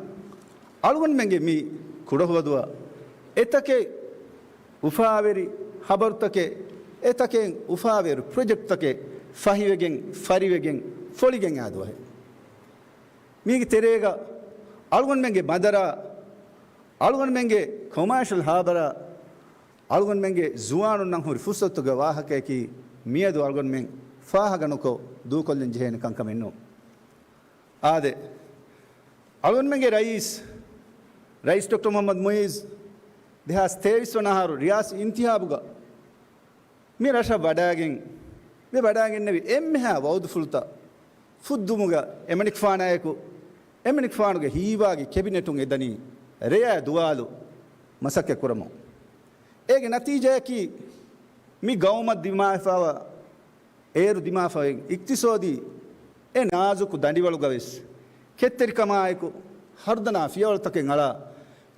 އަޅުގަނޑުމެންގެ މި ކުޑަހުވަދުއަށް އެތަކެއް އުފާވެރި ޚަބަރުތަކެއް، އެތަކެއް އުފާވެރި ޕްރޮޖެކްޓްތަކެއް ފަހިވެގެން، ފަރިވެގެން، ފޮޅިގެން އާ ދުވަހެއް. މީގެ ތެރޭގަ އަޅުގަނޑުމެންގެ މަދަރާ، އަޅުގަނޑުމެންގެ ކޮމާޝަލް ހާބަރާ، އަޅުގަނޑުމެންގެ ޒުވާނުންނަށް ހުރި ފުރުސަތުގެ ވާހަކަޔަކީ މިއަދު އަޅުގަނޑުމެން ފާހަގަނުކޮށް ދޫކޮށްލަން ޖެހޭނެ ކަންކަމެއް ނޫން. އާދެ، އަޅުގަނޑުމެންގެ ރައީސް، ރައީސް ޑޮކްޓަރ މުޙައްމަދު މުޢިއްޒު ދެހާސް ތޭވީސް ވަނަ އަހަރު ރިޔާސީ އިންތިހާބުގަ މި ރަށަށް ވަޑައިގެން، މި ވަޑައިގެންނެވި އެންމެހާ ވައުދުފުޅުތައް ފުއްދުމުގަ އެމަނިކުފާނާއެކު، އެމަނިކުފާނުގެ ހީވާގި ކެބިނެޓުން އެދަނީ ރެޔާ ދުވާލު މަސައްކަތް ކުރަމުން. އޭގެ ނަތީޖާއަކީ މި ގައުމަށް ދިމާވެފައިވާ އޭރު ދިމާފައި އިޤްތިޞާދީ އެ ނާޒުކު ދަނޑިވަޅުގަވެސް ކެތްތެރިކަމާއެކު ހަރުދަނާ ފިޔަވަޅުތަކެއް އަޅާ،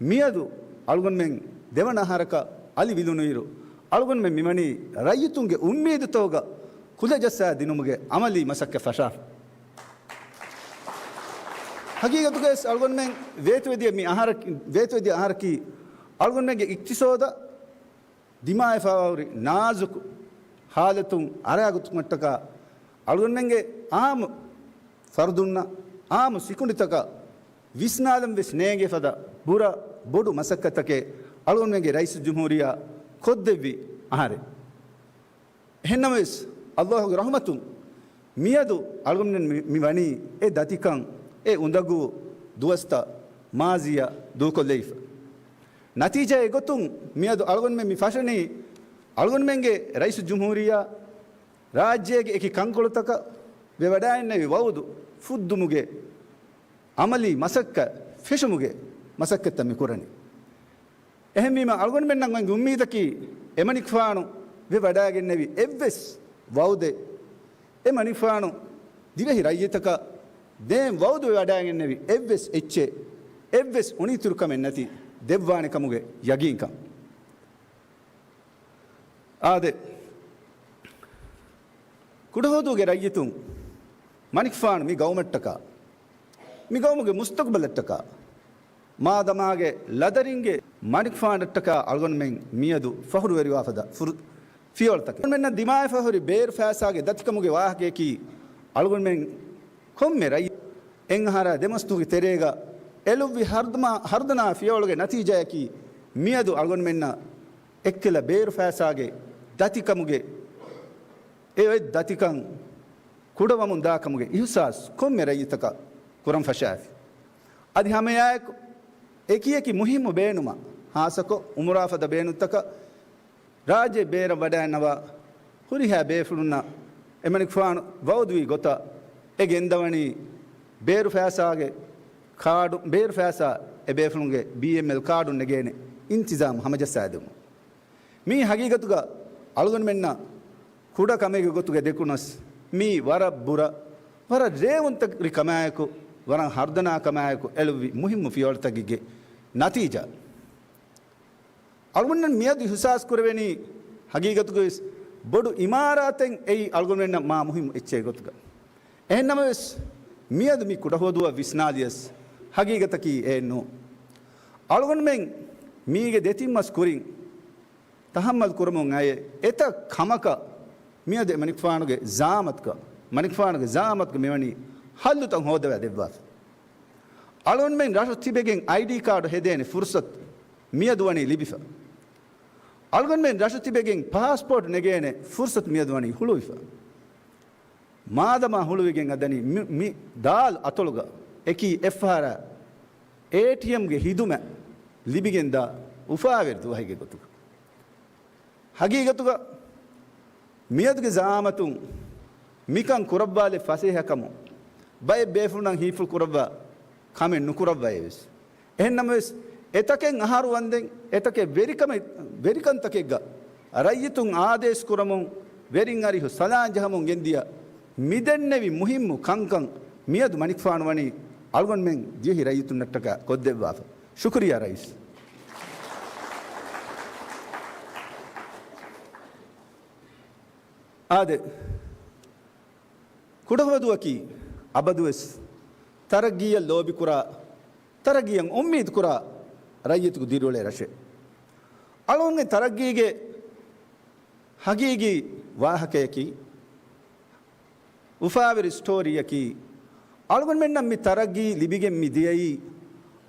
މިއަދު އަޅުގަނޑުމެން ދެވަނަ އަހަރަކަށް އަލި ވިލުނުއިރު، އަޅުގަނޑުމެން މިވަނީ ރައްޔިތުންގެ އުއްމީދުތަކުގަ ކުލަޖައްސާ ދިނުމުގެ އަމަލީ މަސައްކަތް ފަށާފަ. ހަގީގަތުގަވެސް އަޅުގަނޑުމެން ވޭތުވެދިޔަ މި އަހަރަކީ، ވޭތުވެދިޔަ އަހަރަކީ އަޅުގަނޑުމެންގެ އިޤްތިޞާދަށް ދިމާވެފައިވާ ހުރި ނާޒުކު ހާލަތުން އަރާގަތުމަށްޓަކާ، އަޅުގަނޑުމެންގެ އާއްމު ފަރުދުންނަށް، އާއްމު ސިކުނޑިތަކަށް ވިސްނާލަން ވެސް ނޭނގޭ ފަދަ ބުރަ ބޮޑު މަސައްކަތްތަކެއް އަޅުގަނޑުމެންގެ ރައީސުލްޖުމްހޫރިއްޔާ ކޮށްދެއްވި އަހަރެއް. އެހެންނަމަވެސް، ﷲ ގެ ރަޙްމަތުން މިއަދު އަޅުގަނޑުމެން މި، މި ވަނީ އެ ދަތިކަން، އެ އުނދަގޫ ދުވަސްތައް މާޒީއަށް ދޫކޮށްލައިފަ. ނަތީޖާ އެގޮތުން މިއަދު އަޅުގަނޑުމެން މި ފަށަނީ، އަޅުގަނޑުމެންގެ ރައީސުލްޖުމްހޫރިއްޔާ ރާއްޖޭގެ އެކި ކަންކޮޅުތަކަށް ވެވަޑައިގެންނެވި ވައުދު ފުއްދުމުގެ އަމަލީ މަސައްކަތް ފެށުމުގެ މަސައްކަތްތައް މި ކުރަނީ. އެހެންވީމަ، އަޅުގަނޑުމެންނަށް އޮތް އުއްމީދަކީ، އެމަނިކުފާނު ވެވަޑައިގެންނެވި އެއްވެސް ވައުދެއް، އެމަނިކުފާނު ދިވެހި ރައްޔިތަކަށް ދޭން ވައުދު ވެވަޑައިގެންނެވި އެއްވެސް އެއްޗެއް، އެއްވެސް އުނިތިރު ކަމެއް ނެތި ދެއްވާނެ ކަމުގެ ޔަގީންކަން. އާދެ، ކުޑަހުވަދޫގެ ރައްޔިތުން، މަނިކުފާނު މި ގައުމަށްޓަކާ، މި ގައުމުގެ މުސްތަޤުބަލަށްޓަކާ، މާދަމާގެ ލަދަރިންގެ މަނިކުފާނަށްޓަކާ އަޅުގަނޑުމެން މިއަދު ފަޚުރުވެރިވާފަދަ ފުރު، ފިޔަވަޅުތަކެއް. އަޅުގަނޑުމެންނަށް ދިމާވެފަ ހުރި ބޭރު ފައިސާގެ ދަތިކަމުގެ ވާހަކަޔަކީ، އަޅުގަނޑުމެން ކޮންމެ ރައްޔި އެއް އަހަރާ ދެމަސްދުވަހުގެ ތެރޭގަ އެލުއްވި ހަރުދަމާ، ހަރުދަނާ ފިޔަވަޅުގެ ނަތީޖާއަކީ، މިއަދު އަޅުގަނޑުމެންނަށް އެއްކަލަ ބޭރު ފައިސާގެ ދަތިކަމުގެ އެ އޮތް ދަތިކަން ކުޑަވަމުން ދާކަމުގެ އިހުސާސް ކޮންމެ ރައްޔިތަކަށް ކުރަން ފަށާފި. އަދި ހަމައެއާއެކު އެކިއެކި މުހިއްމު ބޭނުމަށް، ހާއްސަކޮށް އުމުރާ ފަދަ ބޭނުންތަކަށް ރާއްޖެ ބޭރަށް ވަޑައިންނަވާ ހުރިހާ ބޭފުޅުންނަށް އެމަނިކުފާނު ވައުދުވި ގޮތަށް އެ ގެންދަވަނީ ބޭރު ފައިސާގެ ކާޑު، ބޭރު ފައިސާ އެ ބޭފުޅުންގެ ބީއެމްއެލް ކާޑުން ނެގޭނެ އިންތިޒާމް ހަމަޖައްސާދެމުން. މީ ހަގީގަތުގަ އަޅުގަނޑުމެންނަށް ކުޑަ ކަމެއްގެ ގޮތުގަ ދެކުނަސް، މީ ވަރަށް ބުރަ، ވަރަށް ރޭވުންތެރި ކަމާއެކު، ވަރަށް ހަރުދަނާ ކަމާއެކު އެޅުއްވި މުހިއްމު ފިޔަވަޅުތަކެއްގެ ނަތީޖާ. އަޅުގަނޑުމެން މިއަދު އިހުސާސް ކުރެވެނީ، ހަގީގަތުގަވެސް ބޮޑު އިމާރާތެއް އެއީ އަޅުގަނޑުމެންނަށް މާ މުހިއްމު އެއްޗެއް ގޮތުގަ. އެހެންނަމަވެސް، މިއަދު މި ކުޑަހުވަދުއަށް ވިސްނާލިޔަސް، ހަގީގަތަކީ އެއެއްނޫ. އަޅުގަނޑުމެން މީގެ ދެތިން މަސް ކުރިން ތަހައްމަލް ކުރަމުން އައި އެތައް ކަމަކަށް މިއަދު އެ މަނިކުފާނުގެ ޒާމަތުގަ، މަނިކުފާނުގެ ޒާމަތުގަ މިވަނީ ހައްލުތައް ހޯދަވާ ދެއްވާފަ. އަޅުގަނޑުމެން ރަށު ތިބެގެން އައިޑީ ކާޑު ހެދޭނެ ފުރުސަތު މިއަދު ވަނީ ލިބިފަ. އަޅުގަނޑުމެން ރަށު ތިބެގެން ޕާސްޕޯޓް ނެގޭނެ ފުރުސަތު މިއަދު ވަނީ ހުޅުވިފަ. މާދަމާ ހުޅުވިގެން އަދަނީ މި، މި ދާލް އަތޮޅުގަ އެކީ އެއްފަހަރާ އޭޓީއެމްގެ ހިދުމަތް ލިބިގެންދާ އުފާވެރި ދުވަހެއްގެ ގޮތުގަ. ހަގީގަތުގަ މިއަދުގެ ޒައާމަތުން މިކަން ކުރައްވާލެއް ފަސޭހަކަމުން ބައެއް ބޭފުޅުންނަށް ހީފުޅު ކުރައްވާ ކަމެއް ނުކުރައްވައޭވެސް. އެހެންނަމަވެސް، އެތަކެއް އަހަރު ވަންދެން އެތަކެއް ވެރިކަމެއް، ވެރިކަންތަކެއްގަ ރައްޔިތުން އާދޭސް ކުރަމުން، ވެރިން އަރިހު ސަލާން ޖަހަމުން ގެންދިޔަ މިދެންނެވި މުހިއްމު ކަންކަން މިއަދު މަނިކުފާނު ވަނީ އަޅުގަނޑުމެން ދިވެހި ރައްޔިތުންނަށްޓަކާ ކޮށްދެއްވާފަ. ޝުކުރިއްޔާ ރައީސް. އާދެ، ކުޑަހުވަދޫއަކީ އަބަދުވެސް ތަރައްގީއަށް ލޯބިކުރާ، ތަރައްގީއަށް އުއްމީދުކުރާ ރައްޔިތުގެ ދިރިއުޅޭ ރަށެއް. އަޅުގަނޑުގެ ތަރައްގީގެ ހަގީގީ ވާހަކަޔަކީ، އުފާވެރި ސްޓޯރީއަކީ، އަޅުގަނޑުމެންނަށް މި ތަރައްގީ ލިބިގެން މި ދިޔައީ،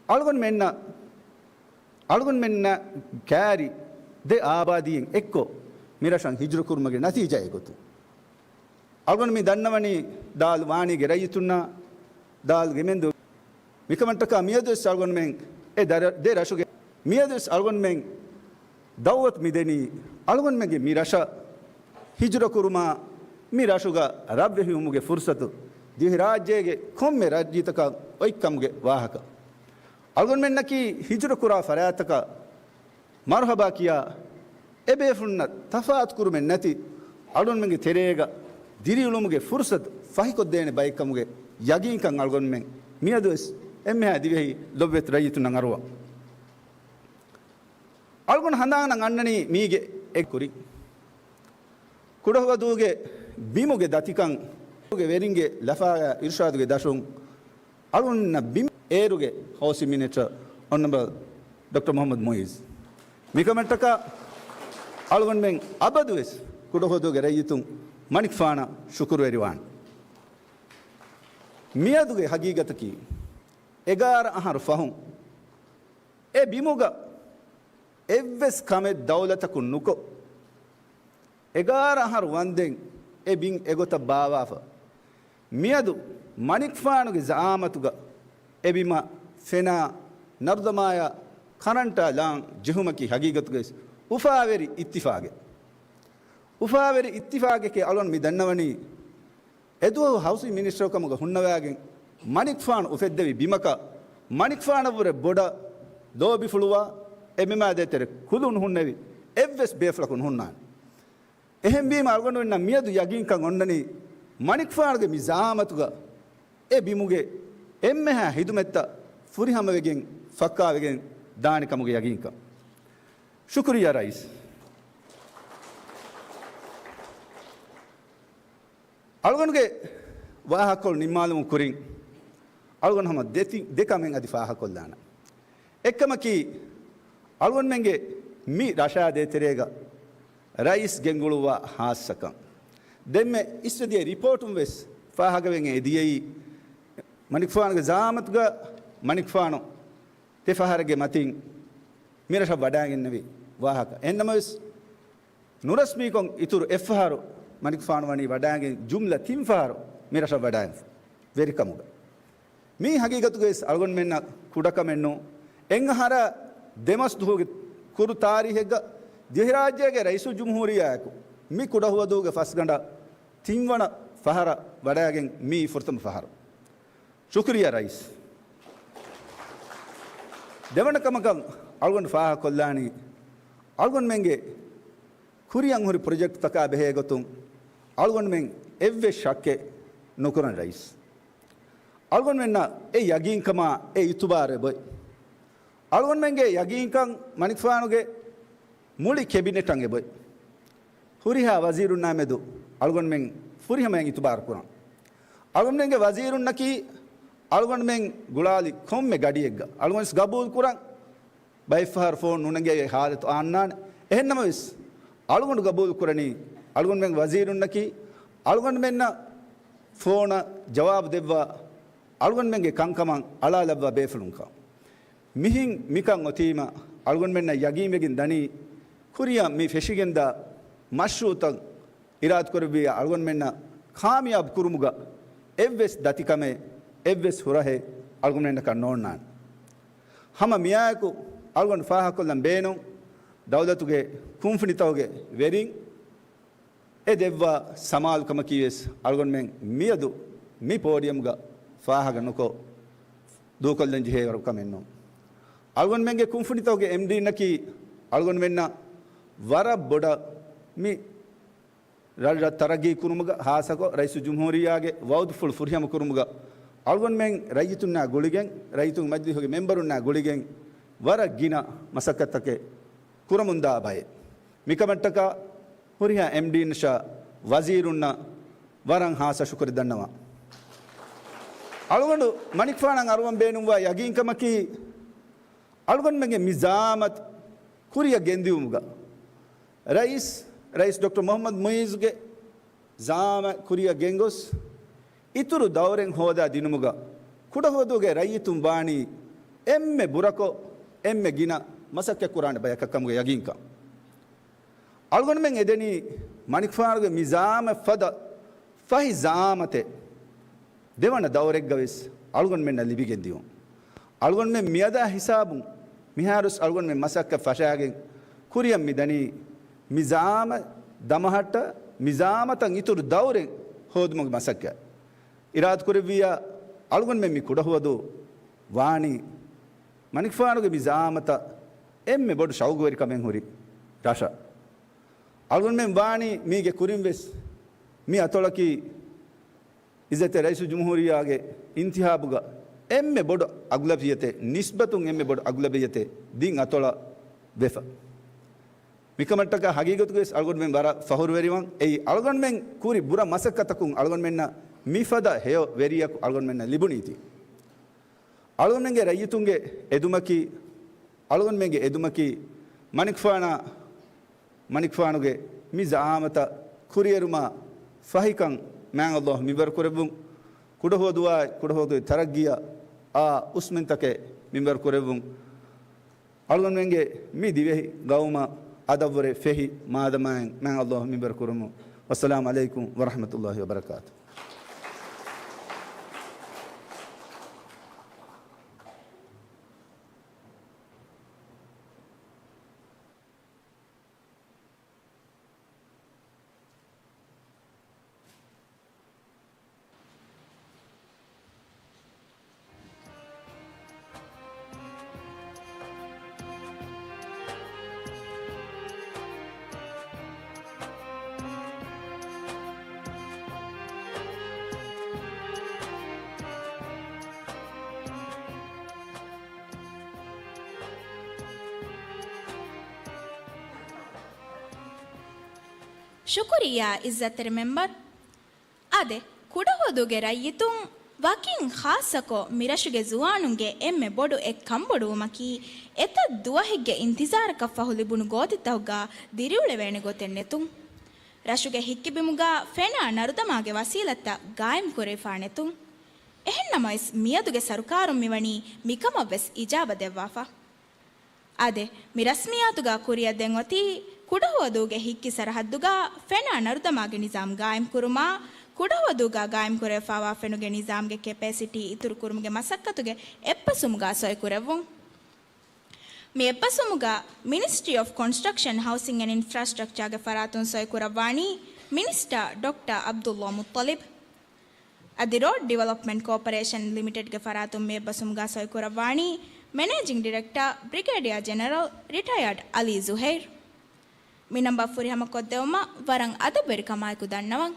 އަޅުގަނޑުމެންނަށް، އަޅުގަނޑުމެންނަށް ކާރި ދެ އާބާދީއެއް އެއްކޮށް މި ރަށަށް ހިޖުރަ ކުރުމުގެ ނަތީޖާއެއް ގޮތުން. އަޅުގަނޑު މި ދަންނަވަނީ ދާލް ވާނީގެ ރައްޔިތުންނާ ދާލްގެ މެންދު. މިކަމަށްޓަކާ މިއަދުވެސް އަޅުގަނޑުމެން އެ ދަރ-، ދެ ރަށުގެ، މިއަދުވެސް އަޅުގަނޑުމެން ދައުވަތު މި ދެނީ އަޅުގަނޑުމެންގެ މި ރަށަށް ހިޖުރަ ކުރުމާ، މި ރަށުގަ ރަށްވެހިވުމުގެ ފުރުސަތު ދިވެހިރާއްޖޭގެ ކޮންމެ ރައްޔިތަކަށް އޮތްކަމުގެ ވާހަކަ. އަޅުގަނޑުމެންނަކީ ހިޖުރަ ކުރާ ފަރާތަކަށް މަރުހަބާ ކިޔާ، އެބޭފުޅުންނަށް ތަފާތުކުރުމެއް ނެތި އަޅުގަނޑުމެންގެ ތެރޭގަ ދިރިއުޅުމުގެ ފުރުސަތު ފަހިކޮށްދޭނެ ބައެއްކަމުގެ ޔަގީންކަން އަޅުގަނޑުމެން މިއަދުވެސް އެންމެހާ ދިވެހި ލޮބުވެތި ރައްޔިތުންނަށް އަރުވަން. އަޅުގަނޑު ހަނދާނަށް އަންނަނީ މީގެ އެއް ކުރިން. ކުޑަހުވަދޫގެ ބިމުގެ ދަތިކަން، ވެރިންގެ ލަފާޔާ އިރުޝާދުގެ ދަށުން، އަޅުގަނޑުމެންނަށް ބިމް އޭރުގެ ހައުސިން މިނިސްޓަރ އޮނަރަބަލް ޑޮކްޓަރ މުޙައްމަދު މުޢިއްޒު. މިކަމަށްޓަކާ އަޅުގަނޑުމެން އަބަދުވެސް ކުޑަހުވަދޫގެ ރައްޔިތުން މަނިކުފާނަށް ޝުކުރުވެރިވާން. މިއަދުގެ ހަގީގަތަކީ، އެގާރަ އަހަރު ފަހުން އެ ބިމުގަ އެއްވެސް ކަމެއް ދައުލަތަކުން ނުކޮށް، އެގާރަ އަހަރު ވަންދެން އެ ބިން އެގޮތަށް ބާވާފަ. މިއަދު މަނިކުފާނުގެ ޒައާމަތުގަ އެ ބިމަށް ފެނާ ނަރުދަމާޔާ ކަރަންޓާ ލާން ޖެހުމަކީ ހަގީގަތުގައި އުފާވެރި އިއްތިފާގެއް. އުފާވެރި އިއްތިފާގެކޭ އަޅުން މި ދަންނަވަނީ، އެދުވަހު ހައުސިން މިނިސްޓަރުކަމުގަ ހުންނަވާގެން މަނިކުފާނު އުފެއްދެވި ބިމަކަށް މަނިކުފާނަށްވުރެ ބޮޑަށް ލޯބިފުޅުވާ، އެ ބިމާ ދޭތެރެ ކުލުން ހުންނެވި އެއްވެސް ބޭފުޅަކު ނުހުންނާނެ. އެހެންވީމަ އަޅުގަނޑުމެންނަށް މިއަދު ޔަގީންކަން އޮންނަނީ، މަނިކުފާނުގެ މި ޒައާމަތުގަ އެ ބިމުގެ އެންމެހާ ހިދުމަތްތައް ފުރިހަމަވެގެން ފައްކާވެގެން ދާނެ ކަމުގެ ޔަގީންކަން. ޝުކުރިއްޔާ ރައީސް. އަޅުގަނޑުގެ ވާހަކަކޮޅު ނިންމާލުމުގެ ކުރިން، އަޅުގަނޑު ހަމަ ދެތި-، ދެ ކަމެއް އަދި ފާހަގަކޮށްލާނަން. އެއްކަމަކީ، އަޅުގަނޑުމެންގެ މި ރަށާ ދޭތެރޭގަ ރައީސް ގެންގުޅުއްވާ ހާއްސަކަން. ދެންމެ އިސްވެދިޔަ ރިޕޯޓުން ވެސް ފާހަގަވެގެން އެދިޔައީ، މަނިކުފާނުގެ ޒައާމަތުގަ މަނިކުފާނު ދެ ފަހަރެއްގެ މަތިން މި ރަށަށް ވަޑައިގެންނެވި ވާހަކަ. އެހެންނަމަވެސް، ނުރަސްމީކޮށް އިތުރު އެއްފަހަރު މަނިކުފާނު ވަނީ ވަޑައިގެން ޖުމްލަ ތިން ފަހަރު މި ރަށަށް ވަޑައިގެން ވެރިކަމުގަ. މީ ހަގީގަތުގައި އަޅުގަނޑުމެންނަށް ކުޑަކަމެއް ނޫން. އެއްއަހަރާ ދެމަސް ދުވަހުގެ ކުރު ތާރީހެއްގަ ދިވެހިރާއްޖޭގެ ރައީސުލްޖުމްހޫރިއްޔާއެކު މި ކުޑަހުވަދޫގެ ފަސްގަނޑަށް ތިންވަނަ ފަހަރަށް ވަޑައިގެން މީ ފުރަތަމަ ފަހަރު. ޝުކުރިއްޔާ ރައީސް. ދެވަނަ ކަމަކަށް އަޅުގަނޑު ފާހަގަކޮށްލާނީ، އަޅުގަނޑުމެންގެ ކުރިއަށް ހުރި ޕްރޮޖެކްޓްތަކާ ބެހޭ ގޮތުން އަޅުގަނޑުމެން އެއްވެސް ޝައްކެއް ނުކުރަން ރައީސް. އަޅުގަނޑުމެންނަށް އެ ޔަގީންކަމާ އެ އިތުބާރު އެބޮތް. އަޅުގަނޑުމެންގެ ޔަގީންކަން މަނިކުފާނުގެ މުޅި ކެބިނެޓަށް އެބޮތް. ހުރިހާ ވަޒީރުންނާމެދު އަޅުގަނޑުމެން ފުރިހަމައިން އިތުބާރު ކުރަން. އަޅުގަނޑުމެންގެ ވަޒީރުންނަކީ އަޅުގަނޑުމެން ގުޅާލި ކޮންމެ ގަޑިއެއްގަ އަޅުގަނޑު ގަބޫލު ކުރަން. ބައެއްފަހަރު ފޯން ނުނަގޭ ހާލަތު އާންނާނެ. އެހެންނަމަވެސް، އަޅުގަނޑު ގަބޫލު ކުރަނީ އަޅުގަނޑުމެން ވަޒީރުންނަކީ އަޅުގަނޑުމެންނަށް ފޯނަށް ޖަވާބު ދެއްވާ، އަޅުގަނޑުމެންގެ ކަންކަމަށް އަޅާލައްވާ ބޭފުޅުންކަން. މިހެން މިކަން އޮތީމަ، އަޅުގަނޑުމެންނަށް ޔަގީންވެގެން ދަނީ، ކުރިއަށް މި ފެށިގެންދާ މަޝްރޫޢުތައް އިރާދަކުރެއްވިއްޔާ އަޅުގަނޑުމެންނަށް ކާމިޔާބު ކުރުމުގަ އެއްވެސް ދަތިކަމެއް، އެއްވެސް ހުރަހެއް އަޅުގަނޑުމެންނަކަށް ނޯންނާނެ. ހަމަ މިއާއެކު އަޅުގަނޑު ފާހަގަކޮށްލަން ބޭނުން، ދައުލަތުގެ ކުންފުނިތަކުގެ ވެރިން އެ ދެއްވާ ސަމާލުކަމަކީ ވެސް އަޅުގަނޑުމެން މިއަދު މި ޕޯޑިއަމްގަ ފާހަގަ ނުކޮށް ދޫކޮށްލަން ޖެހޭވަރު ކަމެއް ނޫން. އަޅުގަނޑުމެންގެ ކުންފުނިތަކުގެ އެމްޑީންނަކީ އަޅުގަނޑުމެންނަށް ވަރަށް ބޮޑަށް މި ރަށް ތަރައްގީ ކުރުމުގަ، ހާއްސަކޮށް ރައީސުލްޖުމްހޫރިއްޔާގެ ވައުދުފުޅު ފުރިހަމަ ކުރުމުގަ އަޅުގަނޑުމެން ރައްޔިތުންނާ ގުޅިގެން، ރައްޔިތުން މަޖިލީހުގެ މެމްބަރުންނާ ގުޅިގެން ވަރަށް ގިނަ މަސައްކަތްތަކެއް ކުރަމުންދާ ބައެއް. މިކަމަށްޓަކާ ހުރިހާ އެމްޑީންނަށާ ވަޒީރުންނަށް ވަރަށް ހާއްސަ ޝުކުރެއް ދަންނަވަން. އަޅުގަނޑު މަނިކުފާނަށް އަރުވަން ބޭނުންވާ ޔަގީންކަމަކީ، އަޅުގަނޑުމެންގެ މި ޒައާމަތު ކުރިއަށް ގެންދިއުމުގަ، ރައީސް، ރައީސް ޑޮކްޓަރ މުޙައްމަދު މުޢިއްޒުގެ ޒައާމަތް ކުރިއަށް ގެންގޮސް، އިތުރު ދައުރެއް ހޯދާ ދިނުމުގަ، ކުޑަހުވަދޫގެ ރައްޔިތުން ވާނީ އެންމެ ބުރަކޮށް، އެންމެ ގިނަ މަސައްކަތް ކުރާނެ ބަޔަކަށް ކަމުގެ ޔަގީންކަން. އަޅުގަނޑުމެން އެދެނީ މަނިކުފާނުގެ މި ޒައާމަތް ފަދަ ފަހި ޒައާމަތެއް ދެވަނަ ދައުރެއްގަ ވެސް އަޅުގަނޑުމެންނަށް ލިބިގެން ދިޔުން. އަޅުގަނޑުމެން މިއަދާ ހިސާބުން މިހާރުވެސް އަޅުގަނޑުމެން މަސައްކަތް ފަށާގެން ކުރިއަށް މި ދަނީ މި ޒައާމަތް ދަމަހައްޓަ، މި ޒައާމަތަށް އިތުރު ދައުރެއް ހޯދުމުގެ މަސައްކަތް. އިރާދަކުރެއްވިއްޔާ އަޅުގަނޑުމެން މި ކުޑަހުވަދޫ ވާނީ މަނިކުފާނުގެ މި ޒައާމަތަށް އެންމެ ބޮޑު ޝައުގުވެރިކަމެއް ހުރި ރަށަށް. އަޅުގަނޑުމެން ވާނީ މީގެ ކުރިން ވެސް މި އަތޮޅަކީ އިއްޒަތްތެރި ރައީސުލްޖުމްހޫރިއްޔާގެ އިންތިހާބުގަ އެންމެ ބޮޑު އަޣްލަބިއްޔަތެއް، ނިސްބަތުން އެންމެ ބޮޑު އަޣްލަބިއްޔަތެއް ދިން އަތޮޅަށް ވެފަ. މިކަމަށްޓަކާ ހަގީގަތުގައި ވެސް އަޅުގަނޑުމެން ވަރަށް ފަހުރުވެރިވަން. އެއީ އަޅުގަނޑުމެން ކުރި ބުރަ މަސައްކަތަކުން އަޅުގަނޑުމެންނަށް މިފަދަ ހެޔޮ ވެރިޔަކު އަޅުގަނޑުމެންނަށް ލިބުނީތީ. އަޅުގަނޑުމެންގެ ރައްޔިތުންގެ އެދުމަކީ، އަޅުގަނޑުމެންގެ އެދުމަކީ މަނިކުފާނާ، މަނިކުފާނުގެ މި ޒައާމަތަށް ކުރިއެރުމާ ފަހިކަން މާތް ﷲ މިންވަރު ކުރެއްވުން. ކުޑަހުވަދުއާއި ކުޑަހުވަދުގެ ތަރައްގީއަށް އާ އުސްމިންތަކެއް މިންވަރު ކުރެއްވުން. އަޅުގަނޑުމެންގެ މި ދިވެހި ގައުމަށް އަދަށްވުރެ ފެހި މާދަމާއިން މާތް ﷲ މިންވަރު ކުރުމުން. ވައްސަލާމު ޢަލައިކުމް ވަރަޙްމަތުﷲ ވަބަރަކާތުހު. ޝުކުރިއްޔާ އިއްޒަތްތެރި މެމްބަރު. އާދެ، ކުޑަހުވަދޫގެ ރައްޔިތުން ވަކިން ޚާއްޞަކޮށް މިރަށުގެ ޒުވާނުންގެ އެންމެ ބޮޑު އެއް ކަންބޮޑުވުމަކީ، އެތައް ދުވަހެއްގެ އިންތިޒާރަކަށް ފަހު ލިބުނު ގޯތިތަކުގަ ދިރިއުޅެވޭނެ ގޮތެއް ނެތުން. ރަށުގެ ހިތްކިބިމުގަ ފެނާ ނަރުދަމާގެ ވަސީލަތްތައް ގާއިމްކުރެވިފާ ނެތުން. އެހެންނަމަވެސް، މިއަދުގެ ސަރުކާރުން މިވަނީ މިކަމަށްވެސް އިޖާބަ ދެއްވާފަ. އާދެ، މި ރަސްމިއްޔާތުގަ ކުރިއަށް ދެން އޮތީ، ކުޑަހުވަދޫގެ ހިތްކި ސަރަހައްދުގަ ފެނާ ނަރުދަމާގެ ނިޒާމް ގާއިމްކުރުމާ، ކުޑަހުވަދޫގަ ގާއިމްކުރެވިފާވާ ފެނުގެ ނިޒާމްގެ ކެޕޭސިޓީ އިތުރުކުރުމުގެ މަސައްކަތުގެ އެއްބަސްވުމުގަ ސޮއިކުރެއްވުން. މި އެއްބަސްވުމުގަ މިނިސްޓްރީ އޮފް ކޮންސްޓްރަކްޝަން، ހައުސިން އެންޑް އިންފްރާސްޓްރަކްޗާގެ ފަރާތުން ސޮއިކުރައްވާނީ މިނިސްޓަރ ޑޮކްޓަރ ޢަބްދުﷲ މުއްޠަލިބް. އަދި ރޯޑް ޑިވެލޮޕްމަންޓް ކޯޕަރޭޝަން ލިމިޓެޑްގެ ފަރާތުން މި އެއްބަސްވުމުގަ ސޮއިކުރައްވާނީ މެނޭޖިން ޑިރެކްޓަރ ބްރިގޭޑިއާ ޖެނެރަލް ރިޓަޔާޑް އަލީ ޒުހައިރު. މި ނަންބަރު ފުރިހަމަކޮށްދެއްވުމަށް ވަރަށް އަދަބުވެރިކަމާއެކު ދަންނަވަން.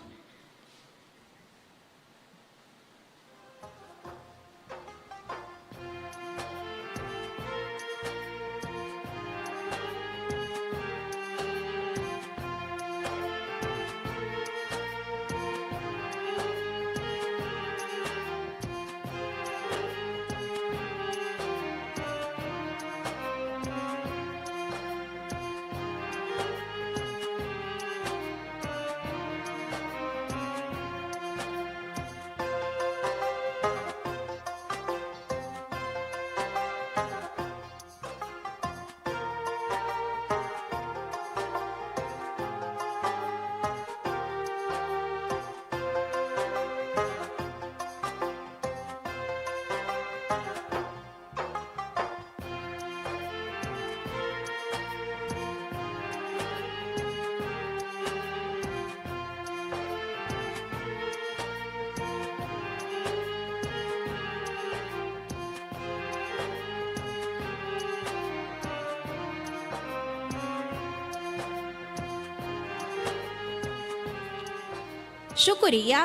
ޝުކުރިއްޔާ.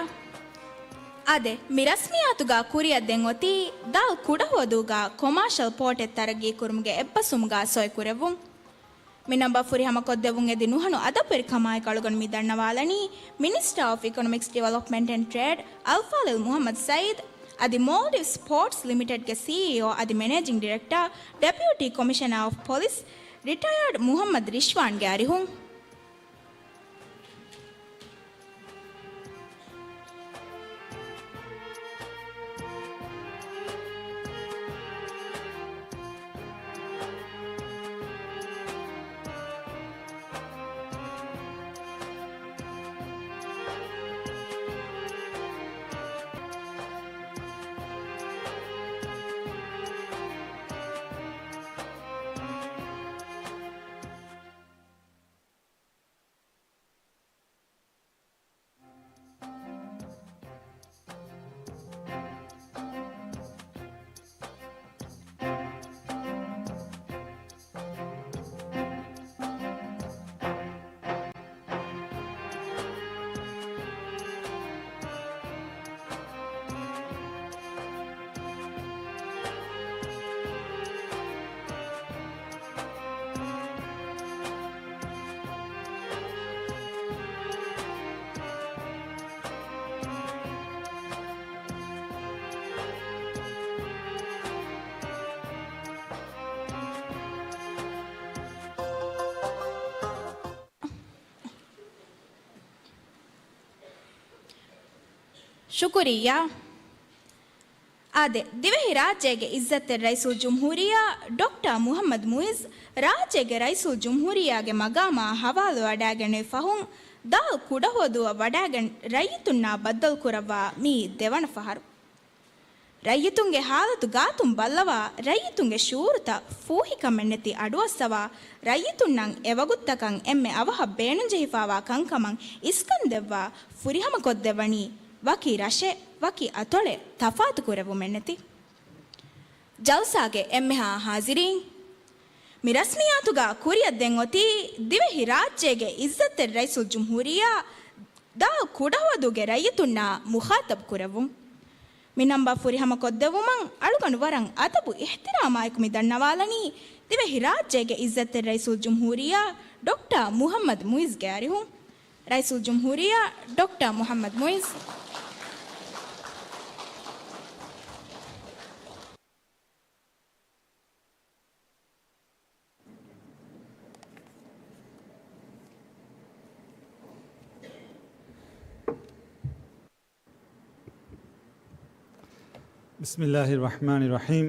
އާދެ، މި ރަސްމިއްޔާތުގަ ކުރިއަށް ދެން އޮތީ ދާލް ކުޑަހުވަދޫގަ ކޮމާޝަލް ޕޯޓެއް ތަރައްގީ ކުރުމުގެ އެއްބަސްވުމުގަ ސޮއި ކުރެއްވުން. މި ނަންބަ ފުރިހަމަކޮށްދެއްވުން އެދި ނުހަނު އަދަބުވެރިކަމާއެކު އަޅުގަނޑު މި ދަންނަވާލަނީ މިނިސްޓާ އޮފް އިކޮނޮމިކްސް ޑިވެލޮޕްމަންޓް އެންޑް ޓްރޭޑް އަލްފާޟިލް މުޙައްމަދު ސައީދު އަދި މޯލްޑިވްސް ޕޯޓްސް ލިމިޓެޑްގެ ސީއީއޯ އަދި މެނޭޖިން ޑިރެކްޓާ، ޑެޕިއުޓީ ކޮމިޝަނާ އޮފް ޕޮލިސް، ރިޓަޔާޑް މުޙައްމަދު ރިޝްވާންގެ އަރިހުން. ޝުކުރިއްޔާ. އާދެ، ދިވެހިރާއްޖޭގެ އިއްޒަތްތެރި ރައީސުލްޖުމްހޫރިއްޔާ ޑޮކްޓަރ މުޙައްމަދު މުޢިއްޒު ރާއްޖޭގެ ރައީސުލްޖުމްހޫރިއްޔާގެ މަގާމާ ހަވާލުވަޑައިގެންނެވި ފަހުން، ދާލް ކުޑަހުވަދޫއަށް ވަޑައިގެން ރައްޔިތުންނާ ބައްދަލުކުރައްވާ މިއީ ދެވަނަ ފަހަރު. ރައްޔިތުންގެ ހާލަތު ގާތުން ބައްލަވާ، ރައްޔިތުންގެ ޝުޢޫރުތައް ފޫހިކަމެއްނެތި އަޑުއައްސަވާ، ރައްޔިތުންނަށް އެވަގުތުތަކަށް އެންމެ އަވަހަށް ބޭނުންޖެހިފައިވާ ކަންކަމަށް އިސްކަންދެއްވާ، ފުރިހަމަކޮށްދެއްވަނީ ވަކި ރަށެއް، ވަކި އަތޮޅެއް، ތަފާތުކުރެއްވުމެއްނެތި. ޖަލްސާގެ އެންމެހާ ހާޒިރީން، މި ރަސްމިއްޔާތުގަ ކުރިއަށް ދެން އޮތީ ދިވެހިރާއްޖޭގެ އިއްޒަތްތެރި ރައީސުލްޖުމްހޫރިއްޔާ ދާލް ކުޑަހުވަދޫގެ ރައްޔިތުންނާ މުޚާޠަބު ކުރެއްވުން. މި ނަންބަ ފުރިހަމަކޮށްދެއްވުމަށް އަޅުގަނޑު ވަރަށް އަދަބު އިޙްތިރާމާއެކު މި ދަންނަވާލަނީ، ދިވެހިރާއްޖޭގެ އިއްޒަތްތެރި ރައީސުލްޖުމްހޫރިއްޔާ ޑޮކްޓަރ މުޙައްމަދު މުޢިއްޒުގެ އަރިހުން. ރައީސުލްޖުމްހޫރިއްޔާ ޑޮކްޓަރ މުޙައްމަދު މުޢިއްޒު. بسم الله الرحمن الرحيم.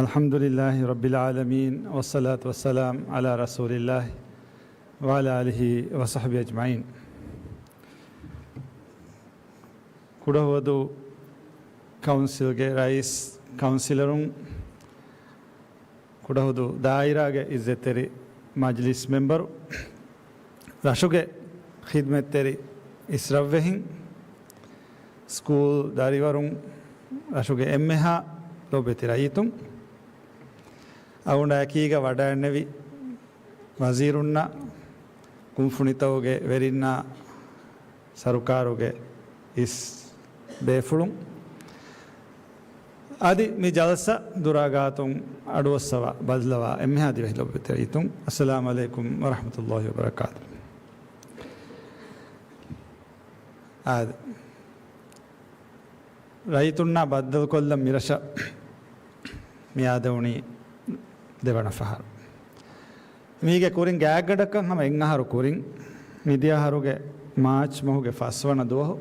الحمد لله رب العالمين، والصلاة والسلام على رسول الله وعلى آله وصحبه أجمعين. ކުޑަހުވަދޫ ކައުންސިލްގެ ރައީސް، ކައުންސިލަރުން، ކުޑަހުދޫ ދާއިރާގެ އިއްޒަތްތެރި މަޖިލިސް މެމްބަރު، ރަށުގެ ޚިދްމަތްތެރި އިސްރަށްވެހިން، ސްކޫލް ދަރިވަރުން، ރަށުގެ އެންމެހާ ލޯބިވެތި ރައްޔިތުން، އަޅުގަނޑާ އެކީގަ ވަޑައިގެންނެވި ވަޒީރުންނާ، ކުންފުނިތަކުގެ ވެރިންނާ، ސަރުކާރުގެ އިސް ބޭފުޅުން، އަދި މި ޖަލްސާ ދުރާގާތުން އަޑުއައްސަވާ ބައްލަވާ އެންމެހާ ދިވެހި ލޯބިވެތި ރައްޔިތުން، އައްސަލާމު ޢަލައިކުމް ވަރަޙްމަތުﷲ ވަބަރަކާތު. އާދެ، ރައްޔިތުންނާ ބައްދަލުކޮށްލަން މިރަށަށް މިއާދެވުނީ ދެވަނަ ފަހަރު. މީގެ ކުރިން ގާތްގަނޑަކަށް ހަމަ އެއް އަހަރު ކުރިން، މިދިޔަ އަހަރުގެ މާޗް މަހުގެ ފަސްވަނަ ދުވަހު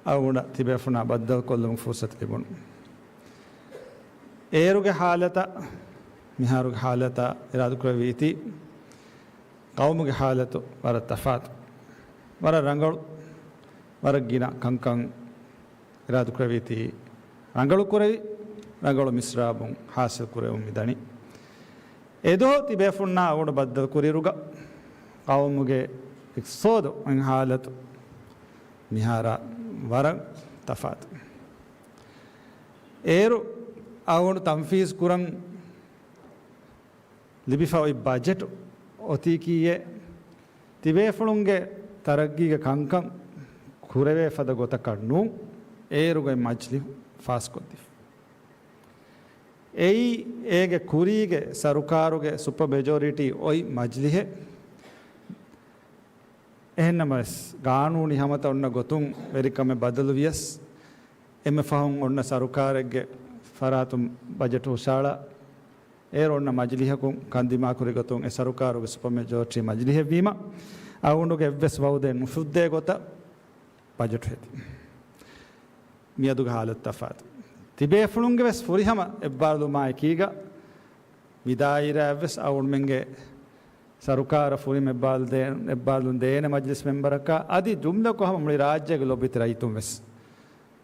އަޅުގަނޑަށް ތިބޭފުންނާ ބައްދަލުކޮށްލުމުގެ ފުރުސަތު ލިބުނު. އޭރުގެ ހާލަތާ މިހާރުގެ ހާލަތާ އިރާދަކުރެއްވީތީ، ޤައުމުގެ ހާލަތު ވަރަށް ތަފާތު، ވަރަށް ރަނގަޅު، ވަރަށް ގިނަ ކަންކަން އިރާދަކުރެއްވީތީ ރަނގަޅުކުރެވި، ރަނގަޅު މިސްރާބުން ޙާޞިލް ކުރެވުން މިދަނީ. އެދުވަހު ތިބޭފުންނާ އަޅުގަނޑު ބައްދަލުކުރިއިރުގަ ޤައުމުގެ އިޤްތިޞާދު އިން ޙާލަތު މިހާރާ ވަރަށް ތަފާތު. އޭރު އަޅުގަނޑު ތަންފީޒު ކުރަން ލިބިފަ އޮތް ބަޖެޓު އޮތީކީއެއް، ތިބޭފުޅުންގެ ތަރައްގީގެ ކަންކަން ކުރެވޭ ފަދަ ގޮތަކަށް ނޫން، އޭރުގައި މަޖްލިހު ފާސްކޮށްދިފި. އެއީ އޭގެ ކުރީގެ ސަރުކާރުގެ ސުޕަ މެޖޯރިޓީ އޮތް މަޖްލިހެއް. އެހެންނަމަވެސް، ގާނޫނީ ހަމަތަ އޮންނަ ގޮތުން ވެރިކަމެއް ބަދަލު ވިޔަސް، އެންމެ ފަހުން އޮންނަ ސަރުކާރެއްގެ ފަރާތުން ބަޖެޓު ހުށަހަޅާ، އޭރު އޮންނަ މަޖިލީހަކުން ކަންދިމާކުރި ގޮތުން އެ ސަރުކާރުގެ ސުޕަ މެޖޯރިޓީ މަޖިލީހެއްވީމަ، އަޅުގަނޑުގެ އެއްވެސް ވައުދެއް ނުފުއްދޭ ގޮތަށް ބަޖެޓު ހެދި. މިއަދުގެ ހާލަތު ތަފާތު. ތިބޭފުޅުންގެ ވެސް ފުރިހަމަ އެއްބާރުލުމާ އެކީގަ، މި ދާއިރާއަށްވެސް އަޅުގަނޑުމެންގެ ސަރުކާރަށް ފުރިހަމަ އެއްބާރުލުން ދޭން-، އެއްބާރުލުން ދޭނެ މަޖްލިސް މެމްބަރަކާ އަދި ޖުމްލަކޮށް ހަމަ މުޅި ރާއްޖޭގެ ލޯބިވެތި ރައްޔިތުން ވެސް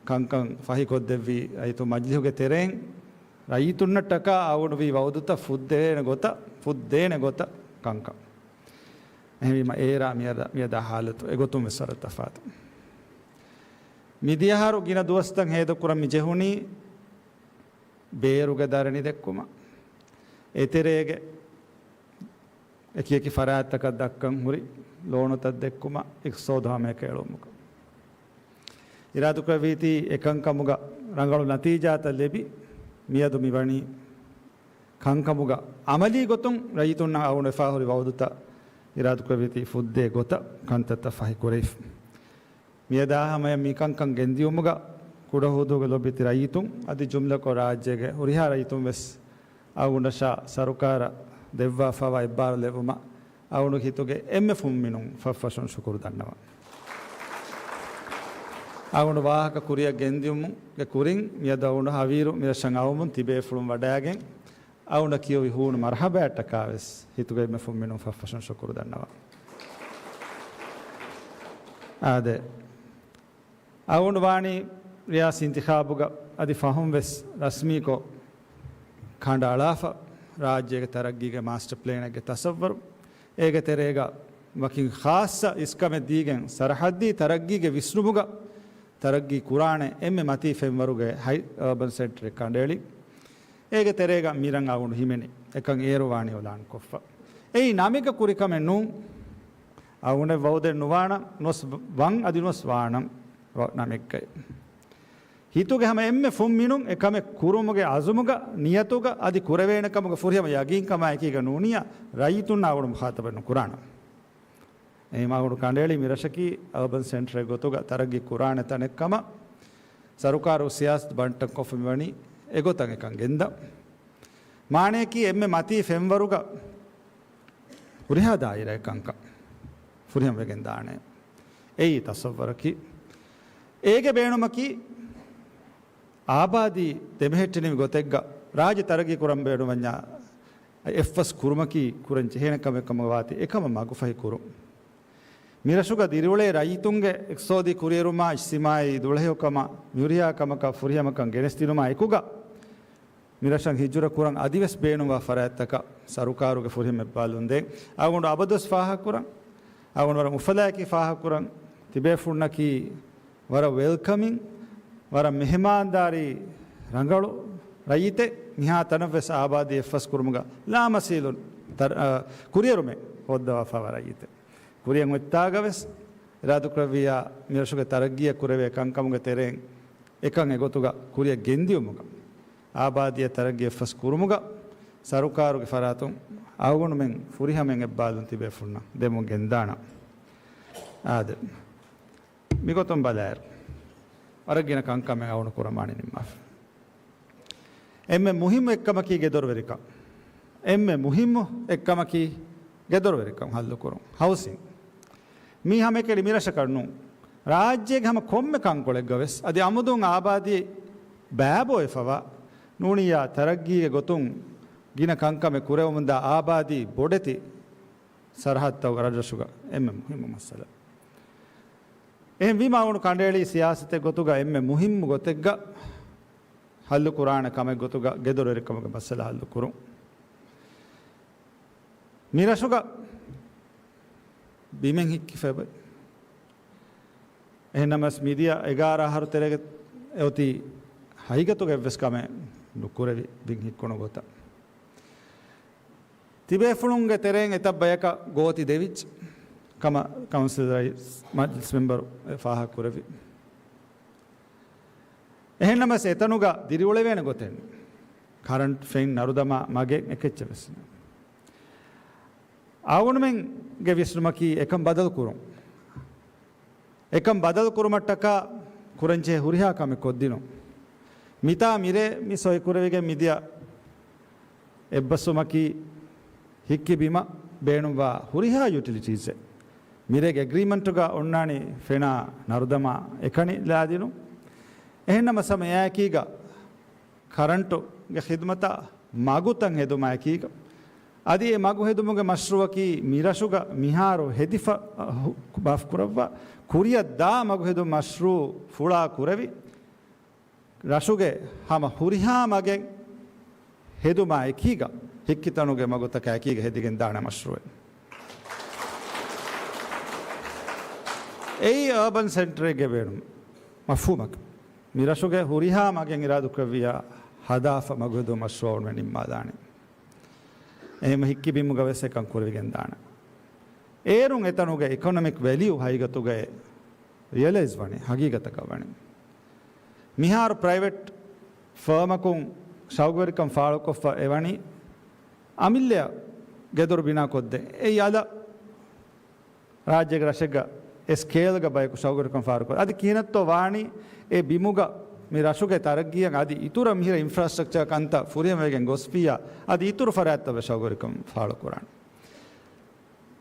ކަންކަން ފަހިކޮށްދެއްވި ރައްޔިތުން މަޖްލިހުގެ ތެރެއިން ރައްޔިތުންނަށްޓަކާ އަޅުގަނޑު ވީ ވައުދުތައް ފުއްދޭނެ ގޮތަށް، ފުއްދޭނެ ގޮތަށް ކަންކަން. އެހެންވީމަ އޭރާ މިއަދަ-، މިއަދާ ހާލަތު އެގޮތުން ވެސް ވަރަށް ތަފާތު. މިދިޔަހަރު ގިނަ ދުވަސްތައް ހޭދަކުރަން މި ޖެހުނީ ބޭރުގެ ދަރަނި ދެއްކުމަށް. އެތެރޭގެ އެކި އެކި ފަރާތްތަކަށް ދައްކަން ހުރި ލޯނުތައް ދެއްކުމަށް އިޤްތިޞާދު ހަމައެކަނި އެޅުމުގަ އިރާދަކުރެއްވީތީ އެކަންކަމުގަ ރަނގަޅު ނަތީޖާތައް ލިބި، މިއަދު މިވަނީ ކަންކަމުގަ އަމަލީ ގޮތުން ރައްޔިތުންނަށް އަޅުގަނޑު އެފާހުރި ވައުދުތައް އިރާދަކުރެއްވީތީ ފުއްދޭ ގޮތަށް ކަންތައްތައް ފަހި ކުރެވިފަ. މިއަދާ ހަމަޔަށް މި ކަންކަން ގެންދިޔުމުގަ ކުޑަހުދޫގެ ލޯބިވެތި ރައްޔިތުން އަދި ޖުމްލަކޮށް ރާއްޖޭގެ ހުރިހާ ރައްޔިތުން ވެސް އަޅުގަނޑަށާ ސަރުކާރަށް ދެއްވާފައިވާ އެއްބާރުލެއްވުމަށް އަޅުގަނޑު ހިތުގެ އެންމެ ފުންމިނުން ފަށްފަށުން ޝުކުރު ދަންނަވަން. އަޅުގަނޑު ވާހަކަ ކުރިއަށް ގެންދިޔުމުގެ ކުރިން މިއަދު އަޅުގަނޑު ހަވީރު މިރަށަށް އައުމުން ތިބޭފުޅުން ވަޑައިގެން އަޅުގަނޑަށް ކިޔުވި ހޫނު މަރުޙަބާއަށްޓަކާ ވެސް ހިތުގައި އެންމެ ފުންމިނުން ފަށްފަށުން ޝުކުރު ދަންނަވަން. އާދެ، އަޅުގަނޑު ވާނީ ރިޔާސީ އިންތިޚާބުގަ އަދި ފަހުން ވެސް ރަސްމީކޮށް ކަނޑައަޅާފަ ރާއްޖޭގެ ތަރައްގީގެ މާސްޓަ ޕްލޭނެއްގެ ތަޞައްވަރު. އޭގެ ތެރޭގަ ވަކިން ޚާއްޞަ އިސްކަމެއް ދީގެން ސަރަޙައްދީ ތަރައްގީގެ ވިސްނުމުގަ ތަރައްގީ ކުރާނެ އެންމެ މަތީ ފެންވަރުގެ ހައި އަރބަން ސެންޓަރެއް ކަނޑައެޅި. އޭގެ ތެރޭގަ މިރަށް އަޅުގަނޑު ހިމެނި އެކަން އޭރު ވާނީ އިޢުލާން ކޮށްފަ. އެއީ ނަމެއްގަ ކުރި ކަމެއް ނޫން. އަޅުގަނޑެއް ވައުދެއް ނުވާނަން، ނުވަސް ވަން އަދި ނުވަސް ވާނަން ނަމެއްގައި. ހިތުގެ ހަމަ އެންމެ ފުންމިނުން އެ ކަމެއް ކުރުމުގެ އަޒުމުގަ، ނިޔަތުގަ އަދި ކުރެވޭނެ ކަމުގަ ފުރިހަމަ ޔަގީންކަމާއެކީގަ ނޫނިއްޔާ ރައްޔިތުންނާ އަޅުގަނޑު މުޚާޠަބެއް ނުކުރާނަން. އެހެންވީމަ އަޅުގަނޑު ކަނޑައެޅީ މިރަށަކީ އަރބަން ސެންޓަރެއް ގޮތުގަ ތަރައްގީ ކުރާނެ ތަނެއްކަމަށް، ސަރުކާރު ސިޔާސަތު ބަންޓަން ކޮށްފަ މިވަނީ އެގޮތަށް އެކަން ގެންދަން. މާނަޔަކީ އެންމެ މަތީ ފެންވަރުގަ ހުރިހާ ދާއިރާއެއް ކަންކަން ފުރިހަމަވެގެން ދާނެ. އެއީ ތަޞައްވަރަކީ. އޭގެ ބޭނުމަކީ އާބާދީ ދެމެހެއްޓެނިވި ގޮތެއްގަ ރާއްޖެ ތަރައްގީ ކުރަން ބޭނުމަންޏާ އެއްފަސް ކުރުމަކީ ކުރަން ޖެހޭނެ ކަމެއް ކަމަށް ވާތީ އެކަމަށް މަގުފަހި ކުރުން. މިރަށުގަ ދިރިއުޅޭ ރައްޔިތުންގެ އިޤްތިޞާދީ ކުރިއެރުމާ އިޖްތިމާޢީ ދުޅަހެޔޮކަމާ މިހުރިހާ ކަމަކަށް ފުރިހަމަކަން ގެނެސްދިނުމާ އެކުގަ، މިރަށަށް ހިޖުރަ ކުރަން އަދިވެސް ބޭނުންވާ ފަރާތްތަކަށް ސަރުކާރުގެ ފުރިހަމަ އެއްބާލުން ދޭން. އަޅުގަނޑު އަބަދުވެސް ފާހަގަކުރަން. އަޅުގަނޑު ވަރަށް އުފަލާއެކީ ފާހަގަކުރަން. ތިބޭފުޅުންނަކީ ވަރަށް ވެލްކަމިން، ވަރަށް މެހެމާންދާރީ ރަނގަޅު ރައްޔިތެއް. މިހާ ތަނަށްވެސް އާބާދީ އެއްފަސް ކުރުމުގަ ލާމަސީލު ތަރ-، އަ، ކުރިއެރުމެއް ހޯއްދަވާފައިވާ ރައްޔިތެއް. ކުރިއަށް އޮތްތާގަވެސް އިރާދަކުރެއްވިއްޔާ މިރަށުގެ ތަރައްގީއަށް ކުރެވޭ ކަންކަމުގެ ތެރެއިން އެކަން އެގޮތުގަ ކުރިއަށް ގެންދިޔުމުގަ، އާބާދީއަށް ތަރައްގީ އެއްފަސް ކުރުމުގަ ސަރުކާރުގެ ފަރާތުން އަޅުގަނޑުމެން ފުރިހަމައިން އެއްބާލުން ތިބޭފުޅުންނަށް ދެމުން ގެންދާނަން. އާދެ، މިގޮތުން ބަލާއިރު، ވަރަށް ގިނަ ކަންކަމެއް އަޅުގަނޑު ކުރަން ވާނީ ނިންމާފަ. އެންމެ މުހިއްމު އެއްކަމަކީ ގެދޮރުވެރިކަން. އެންމެ މުހިއްމު އެއްކަމަކީ ގެދޮރުވެރިކަން ހައްލުކުރުން، ހައުސިން. މީ ހަމައެކަނި މިރަށަކަށް ނޫން. ރާއްޖޭގެ ހަމަ ކޮންމެ ކަންކޮޅެއްގަވެސް އަދި އަމުދުން އާބާދީ ބައިބައޮވެފަވާ ނޫނިއްޔާ ތަރައްގީގެ ގޮތުން ގިނަ ކަންކަމެއް ކުރެވެމުންދާ އާބާދީ ބޮޑެތި ސަރަހައްދުތަކުގެ ރަށްރަށުގަ އެންމެ މުހިއްމު މައްސަލަ. އެހެންވީމާ އަޅުގަނޑު ކަނޑައެޅީ ސިޔާސަތެއް ގޮތުގަ އެންމެ މުހިއްމު ގޮތެއްގަ ހައްލުކުރާނެ ކަމެއް ގޮތުގަ ގެދޮރުވެރިކަމުގެ މައްސަލަ ހައްލުކުރުން. މިރަށުގަ ބިމެއް ހިއްކިފައި އެބައޮތް. އެހެންނަމަވެސް މިދިޔަ އެގާރަ އަހަރު ތެރޭގަ އެއޮތީ ހަގީގަތުގަ އެއްވެސް ކަމެއް ނުކުރެވި ބިން ހިއްކުނު ގޮތަށް. ތިބޭފުޅުންގެ ތެރެއިން އެތައް ބަޔަކަށް ގޯތި ދެވިއްޖެ. ކަމަށް ކައުންސިލް ރައީސް މަޖިލިސް މެމްބަރު ފާހަގަކުރެއްވި. އެހެންނަމަވެސް އެތަނުގަ ދިރިއުޅެވޭނެ ގޮތެއް ކަރަންޓް ފެން ނަރުދަމާ މަގެއް އެކެއްޗެއް ވެސް ނެތް. އަޅުގަނޑުމެންގެ ވިސްނުމަކީ އެކަން ބަދަލު ކުރުން. އެކަން ބަދަލު ކުރުމަށްޓަކާ ކުރަންޖެހޭ ހުރިހާ ކަމެއް ކޮށްދިނުން. މިތާ މިރޭ މި ސޮއިކުރެވިގެން މިދިޔަ އެއްބަސްވުމަކީ ހިއްކި ބިމަށް ބޭނުންވާ ހުރިހާ ޔުޓިލިޓީސްއެއް މިރޭގެ އެގްރީމަންޓުގަ އޮންނާނީ ފެނާ ނަރުދަމާ އެކަނި ލާދިނުން. އެހެންނަމަ ސަމަ އެއާއެކީގަ ކަރަންޓުގެ ޚިދުމަތާ މަގުތައް ހެދުމާއެކީގަ، އަދި އެ މަގު ހެދުމުގެ މަޝްރޫއަކީ މި ރަށުގަ މިހާރު ހެދިފަ، އަ، ހު-، މާފް ކުރައްވާ، ކުރިއަށް ދާ މަގު ހެދުމު މަޝްރޫއު ފުޅާ ކުރެވި، ރަށުގެ ހަމަ ހުރިހާ މަގެއް ހެދުމާ އެކީގަ، ހިއްކިތަނުގެ މަގުތަކާ އެކީގަ ހެދިގެން ދާނެ މަޝްރޫއެއް. އެއީ އާބަން ސެންޓަރެއްގެ ބޭނުން މަފްހޫމަކަށް. މި ރަށުގެ ހުރިހާ މަގެއް އިރާދުކުރެއްވިއްޔާ ހަދާފަ މަގު ހެދުމު މަޝްރޫއު އަޅުގަނޑުމެން ނިންމާލާނެ. އެހެން ހިއްކި ބިމުގަ ވެސް އެކަން ކުރެވިގެން ދާނެ. އޭރުން އެތަނުގެ އިކޮނޮމިކް ވެލިއު ހަގީގަތުގައި ރިއަލައިޒް ވަނީ، ހަގީގަތަކަށް ވަނީ. މިހާރު ޕްރައިވެޓް ފާމަކުން ޝައުގުވެރިކަން ފާޅުކޮށްފަ އެވަނީ އަމިއްލައަށް ގެދޮރު ބިނާކޮށްދޭ. އެއީ އަލަށް ރާއްޖޭގެ ރަށެއްގަ އެ ސްކޭލްގަ ބަޔަކު ޝައުގުވެރިކަން ފާޅުކޮށް، އަދި ކިހިނެއްތޯ ވާނީ އެ ބިމުގަ މި ރަށުގެ ތަރައްގީއަށް އަދި އިތުރަށް މިހިރަ އިންފްރާސްޓްރަކްޗަރ ކަންތައް ފުރިހަމަވެގެން ގޮސްފިއްޔާ، އަދި އިތުރު ފަރާތްތައް ވެސް ޝައުގުވެރިކަން ފާޅުކުރާނެ.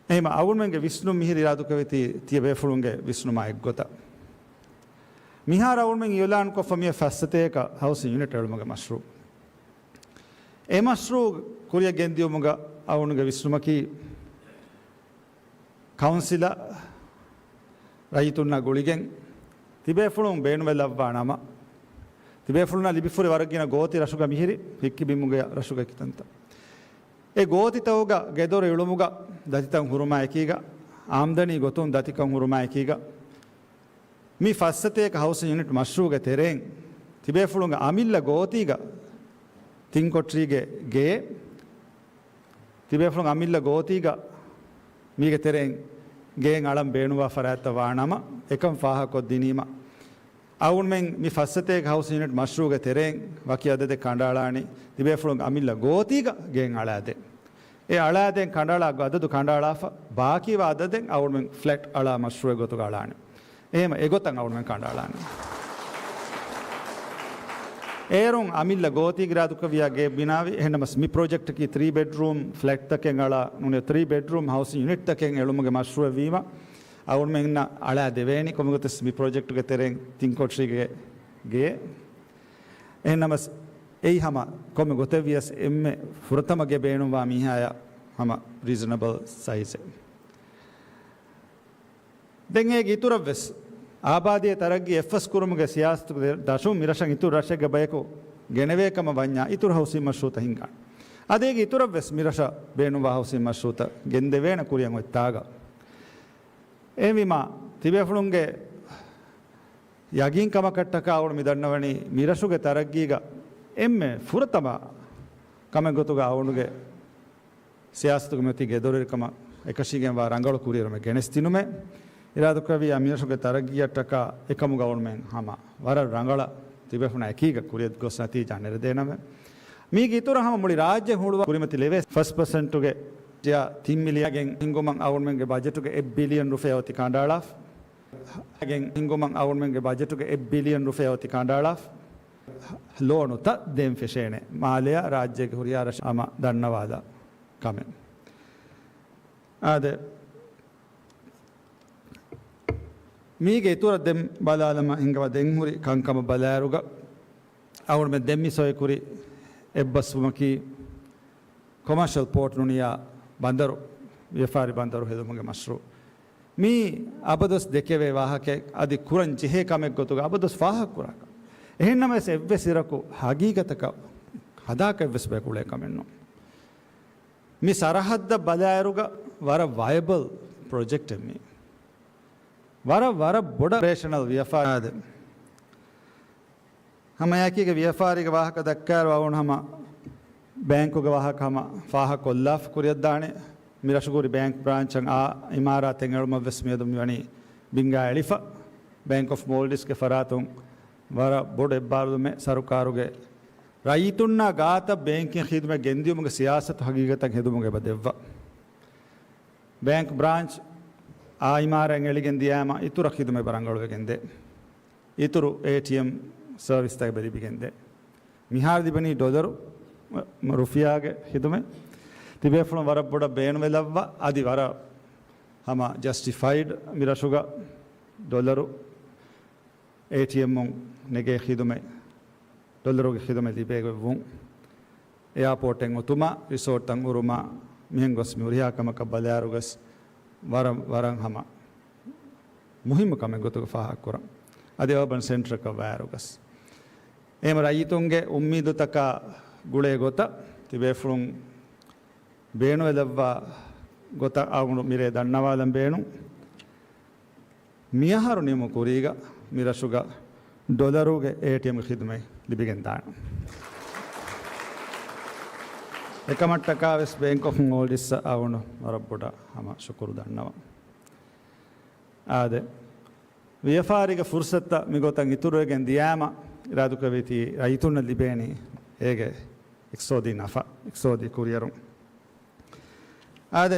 އެހެން އަޅުގަނޑުމެންގެ ވިސްނުން މިހިރަ އިރާދުކުރެވިތީ ތިޔަބޭފުޅުންގެ ވިސްނުމާ އެއްގޮތަށް. މިހާރު އަޅުގަނޑުމެން އިއުލާންކޮށްފަ މިއަށް ފައްސަތޭކަ ހައުސިން ޔުނިޓް އެޅުމުގެ މަޝްރޫއު. އެ މަޝްރޫއު ކުރިއަށް ގެންދިޔުމުގަ އަޅުގަނޑުގެ ވިސްނުމަކީ، ކައުންސިލަށް ރައްޔިތުންނާ ގުޅިގެން ތިބޭފުޅުން ބޭނުންވެލައްވާ ނަމަ، ތިބޭފުޅުންނަށް ލިބިފުރި ވަރަށް ގިނަ ގޯތި ރަށުގަ މިހިރި ހިއްކި ބިމުގެ ރަށުގަ ކިތަންތައް. އެ ގޯތިތަކުގަ ގެދޮރު އިޅުމުގަ ދަތިތައް ހުރުމާއެކީގަ، އާމްދަނީ ގޮތުން ދަތިކަން ހުރުމާއެކީގަ، މި ފައްސަތޭކަ ހައުސިން ޔުނިޓް މަޝްރޫއުގެ ތެރެއިން ތިބޭފުޅުންގެ އަމިއްލަ ގޯތީގަ ތިން ކޮޓަރީގެ ގެއެއް، ތިބޭފުޅުން އަމިއްލަ ގޯތީގަ މީގެ ތެރެއިން ގެއެއް އަޅަން ބޭނުންވާ ފަރާތްތައް ވާ ނަމަ، އެކަން ފާހަގަކޮށްދިނީމަ، އަޅުގަނޑުމެން މި ފައްސަތޭކަ ހައުސިން ޔުނިޓް މަޝްރޫއުގެ ތެރެއިން ވަކި އަދަދެއް ކަނޑައަޅާނީ ތިބޭފުޅުން އަމިއްލަ ގޯތީގަ ގެއެއް އަޅާދޭ. އެ އަޅާދޭން ކަނޑައަޅާ އަދަދު ކަނޑައަޅާފަ، ބާކީވާ އަދަދެއް އަޅުގަނޑުމެން ފްލެޓް އަޅާ މަޝްރޫއެއް ގޮތުގަ އަޅާނެ. އެހެން އެގޮތަށް އަޅުގަނޑުމެން ކަނޑައަޅާނެ. އޭރުން އަމިއްލަ ގޯތީގަ އިރާދުކުރެއްވިއްޔާ ގެ ބިނާވި. އެހެންނަމަސް މި ޕްރޮޖެކްޓަކީ ތްރީ ބެޑްރޫމް ފްލެޓްތަކެއް އަޅާ، ނޫނީ ތްރީ ބެޑްރޫމް ހައުސިން ޔުނިޓްތަކެއް އެޅުމުގެ މަޝްރޫއެއް ވީމަ، އަޅުގަނޑުމެންނަށް އަޅާ ދެވޭނީ ކޮންމެ ގޮތެއް މި ޕްރޮޖެކްޓުގެ ތެރެއިން ތިން ކޮޓަރީގެ ގެއެއް. އެހެންނަމަސް އެއީ ހަމަ ކޮންމެ ގޮތެއް ވިޔަސް އެންމެ ފުރަތަމަ ގެ ބޭނުންވާ މީހާޔަށް ހަމަ ރީޒަނަބަލް ސައިޒެއް. ދެން އޭގެ އިތުރަށްވެސް އާބާދީ ތަރައްގީ އެއްފަސް ކުރުމުގެ ސިޔާސަތުގެ ދަށުން މިރަށަށް އިތުރު ރަށެއްގެ ބަޔަކު ގެނެވޭ ކަމަށް ވަންޏާ އިތުރު ހައުސިން މަޝްރޫއުތައް ހިންގާނެ. އަދި އޭގެ އިތުރަށްވެސް މިރަށަށް ބޭނުންވާ ހައުސިން މަޝްރޫއުތައް ގެންދެވޭނެ ކުރިއަށް އޮތް ތާގަ. އެހެންވީމާ، ތިބޭފުޅުންގެ ޔަގީންކަމަކަށްޓަކާ އަޅުގަނޑު މި ދަންނަވަނީ މިރަށުގެ ތަރައްގީގަ އެންމެ ފުރަތަމަ ކަމެއް ގޮތުގަ އަޅުގަނޑުގެ ސިޔާސަތުގެ މަތީ ގެދޮރުވެރިކަމަށް އެކަށީގެންވާ ރަނގަޅު ކުރިއެރުމެއް ގެނެސްދިނުމެއް. އިރާދަކުރެއްވިއްޔާ މިރަށުގެ ތަރައްގީއަށްޓަކާ އެކަމުގަ އަޅުގަނޑުމެން ހަމަ ވަރަށް ރަނގަޅަށް ތިބޭފުޅުންނާ އެކީގަ ކުރިއަށް ގޮސް ނަތީޖާ ނެރެދޭނަމެ. މީގެ އިތުރަށް ހަމަ މުޅި ރާއްޖެ ހުޅުވާ ކުރިމަތި ލެވޭ ފަސް ޕަސެންޓުގެ ތިން މިލިއަން ހިންގުމަށް އަޅުގަނޑުމެންގެ ބަޖެޓުގެ އެއް ބިލިއން ރުފިޔާ އޮތީ ކަނޑައަޅާފަ. ހިންގުމަށް އަޅުގަނޑުމެންގެ ބަޖެޓުގެ އެއް ބިލިއަން ރުފިޔާ އޮތީ ކަނޑައަޅާފަ. ލޯނުތައް ދޭން ފެށޭނެ މާލެއަށް ރާއްޖޭގެ ހުރިހާ ރަށަށް ހަމަ ދަންނަވާލާ ކަމެއް. އާދެ، މީގެ އިތުރަށް ދެން ބަލާލަމާ ހިނގަވާ ދެން ހުރި ކަންކަމަށް ބަލާއިރުގަ، އަޅުގަނޑުމެން ދެން މި ސޮއިކުރި އެއްބަސްވުމަކީ، ކޮމާޝަލް ޕޯޓް ނޫނިއްޔާ ބަނދަރު، ވިޔަފާރި ބަނދަރު ހެދުމުގެ މަޝްރޫއު. މީ އަބަދުވެސް ދެކެވޭ ވާހަކައެއް، އަދި ކުރަން ޖެހޭ ކަމެއް ގޮތުގަ އަބަދުވެސް ފާހަގަކުރާ ކަމެއް. އެހެންނަމަވެސް އެއްވެސް އިރަކު ހަގީގަތަކަށް ހަދާކަށް އެއްވެސް ބަޔަކު އުޅޭ ކަމެއް ނޫން. މި ސަރަހައްދަށް ބަލާއިރުގަ ވަރަށް ވަޔަބަލް ޕްރޮޖެކްޓެއް މީ. ވަރަށް، ވަރަށް ބޮޑަށް އޮޕަރޭޝަނަލް ވިޔަފާރި. ހަމައެކީގަ ވިޔަފާރީގެ ވާހަކަ ދައްކާއިރު އަޅުގަނޑު ހަމަ ބޭންކުގެ ވާހަކަ ހަމަ ފާހަގަކޮށްލާފަ ކުރިއަށްދާނެ. މި ރަށުގެ ހުރި ބޭންކް ބްރާންޗަށް އާ އިމާރާތެއް އެޅުމަށް ވެސް މިއަދު މިވަނީ ބިންގާ އެޅިފަ. ބޭންކް އޮފް މޯލްޑިވްސްގެ ފަރާތުން ވަރަށް ބޮޑު އެއްބާރުލުމެއް ސަރުކާރުގެ ރައްޔިތުންނާ ގާތަށް ބޭންކިން ޚިދުމަތް ގެންދިޔުމުގެ ސިޔާސަތު ހަގީގަތަށް ހެދުމުގެ އެބަ ދެއްވާ. ބޭންކް ބްރާންޗް އާ އިމާރާތް އެޅިގެން ދިޔާމަ އިތުރަށް ޚިދުމަތް ރަނގަޅުވެގެން ދޭ. އިތުރު އޭޓީއެމް ސަރވިސްތައް އެބަ ލިބިގެން ދޭ. މިހާރު ލިބެނީ ޑޮލަރު، ރުފިޔާގެ ޚިދުމަތް. ތިބޭފުޅުން ވަރަށް ބޮޑަށް ބޭނުންވެލައްވާ، އަދި ވަރަށް ހަމަ ޖަސްޓިފައިޑް މި ރަށުގަ ޑޮލަރު އޭޓީއެމުން ނެގޭ ޚިދުމަތް، ޑޮލަރުގެ ޚިދުމަތް ލިބޭގޮތްވުން. އެއާޕޯޓެއް އޮތުމާ، ރިސޯޓްތައް ހުރުމާ، މިހެން ގޮސް މި ހުރިހާ ކަމަކަށް ބަލާއިރުގަސް ވަރަށް، ވަރަށް ހަމަ މުހިއްމު ކަމެއް ގޮތުގަ ފާހަގަކުރަން. އަދި އަރބަން ސެންޓަރަކަށް ވާއިރުގަސް އެހެން ރައްޔިތުންގެ އުއްމީދުތަކާ ގުޅޭ ގޮތަށް ތިބޭފުޅުން ބޭނުންވެލައްވާ ގޮތަށް އަޅުގަނޑު މިރޭ ދަންނަވާލަން ބޭނުން. މިއަހަރު ނިމުމުގެ ކުރީގަ މި ރަށުގަ ޑޮލަރުގެ އޭޓީއެމްގެ ޚިދުމަތް ލިބިގެންދާނެ. އެކަމަށްޓަކާ ވެސް ބޭންކް އޮފް މޯލްޑިވްސްއަށް އަޅުގަނޑު ވަރަށް ބޮޑަށް ހަމަ ޝުކުރު ދަންނަވަން. އާދެ، ވިޔަފާރީގެ ފުރުސަތުތައް މިގޮތަށް އިތުރުވެގެން ދިޔާމަ، އިރާދަކުރެއްވީތީ ރައްޔިތުންނަށް ލިބޭނީ އޭގެ އިޤްތިޞާދީ ނަފާ، އިޤްތިޞާދީ ކުރިއެރުން. އާދެ،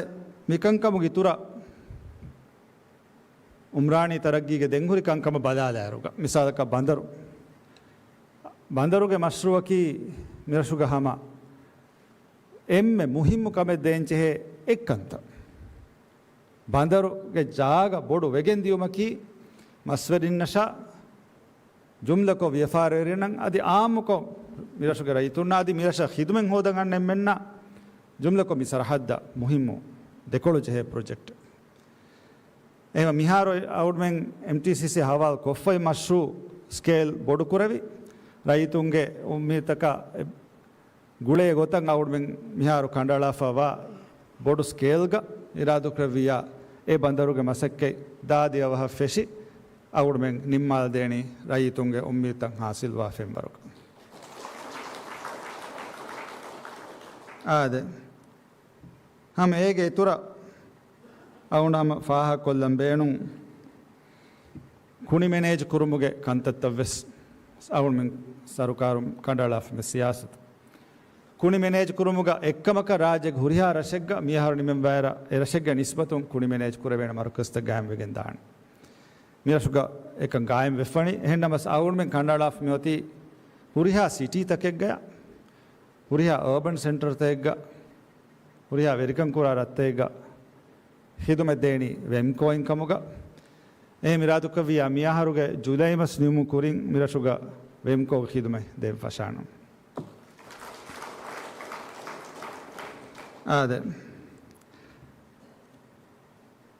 މިކަންކަމުގެ އިތުރަށް އުމްރާނީ ތަރައްގީގެ ދެންހުރި ކަންކަމަށް ބަލާލާއިރުގަ، މިސާލަކަށް ބަނދަރު. ބަނދަރުގެ މަޝްރޫއަކީ މިރަށުގަ ހަމަ އެންމެ މުހިއްމު ކަމެއް ދޭންޖެހޭ އެއްކަންތައް. ބަނދަރުގެ ޖާގަ ބޮޑު ވެގެން ދިޔުމަކީ މަސްވެރިންނަށާ، ޖުމްލަކޮށް ވިޔަފާރިވެރިންނަށް އަދި އާއްމުކޮށް މިރަށުގެ ރައްޔިތުންނާ އަދި މިރަށަށް ޚިދުމަތް ހޯދަން އަންނަ އެންމެންނަށް ޖުމްލަކޮށް މި ސަރަހައްދަށް މުހިއްމު ދެކޮޅު ޖެހޭ ޕްރޮޖެކްޓެއް. އެހެން މިހާރު އަޅުގަނޑުމެން އެމްޓީސީސީ ހަވާލު ކޮށްފައި މަޝްރޫއު ސްކޭލް ބޮޑު ކުރެވި، ރައްޔިތުންގެ އުއްމީދުތަކާ ގުޅޭ ގޮތަށް އަޅުގަނޑުމެން މިހާރު ކަނޑައަޅާފަ ވާ ބޮޑު ސްކޭލްގަ އިރާދަކުރެއްވިއްޔާ، އެ ބަނދަރުގެ މަސައްކަތް ދާދިޔަ ވަހަށް ފެށި، އަޅުގަނޑުމެން ނިންމާލަދޭނީ ރައްޔިތުންގެ އުއްމީދުތައް ހާސިލްވާ ފެންވަރުގަ. އާދެ، ހަމަ އޭގެ އިތުރަށް އަޅުގަނޑު ހަމަ ފާހަގަކޮށްލަން ބޭނުން، ކުނި މެނޭޖް ކުރުމުގެ ކަންތައްތައް ވެސް އަޅުގަނޑުމެން ސަރުކާރުން ކަނޑައަޅާފަ މި ސިޔާސަތު. ކުނި މެނޭޖް ކުރުމުގަ އެއްކަމަކަށް ރާއްޖޭގެ ހުރިހާ ރަށެއްގަ މިއަހަރު ނިމެންވާއިރަށް އެ ރަށެއްގެ ނިސްބަތުން ކުނި މެނޭޖް ކުރެވޭނެ މަރުކަޒްތައް ގާއިމްވެގެން ދާނެ. މިރަށުގަ އެކަން ގާއިމް ވެފަނީ. އެހެންނަމަސް އަޅުގަނޑުމެން ކަނޑައަޅާފަ މިއޮތީ ހުރިހާ ސިޓީތަކެއްގަޔަށް، ހުރިހާ އަރބަން ސެންޓަރތަކެއްގަ، ހުރިހާ ވެރިކަންކުރާ ރަށްތަކެއްގަ ޚިދުމަތް ދޭނީ ވެމްކޯއިން ކަމުގަ. އެހެން އިރާދަކުރެއްވިއްޔާ މިއަހަރުގެ ޖުލައި މަސް ނިމުމުގެ ކުރިން މިރަށުގަ ވެމްކޯގެ ޚިދުމަތް ދޭން ފަށާނަން. އާދެ.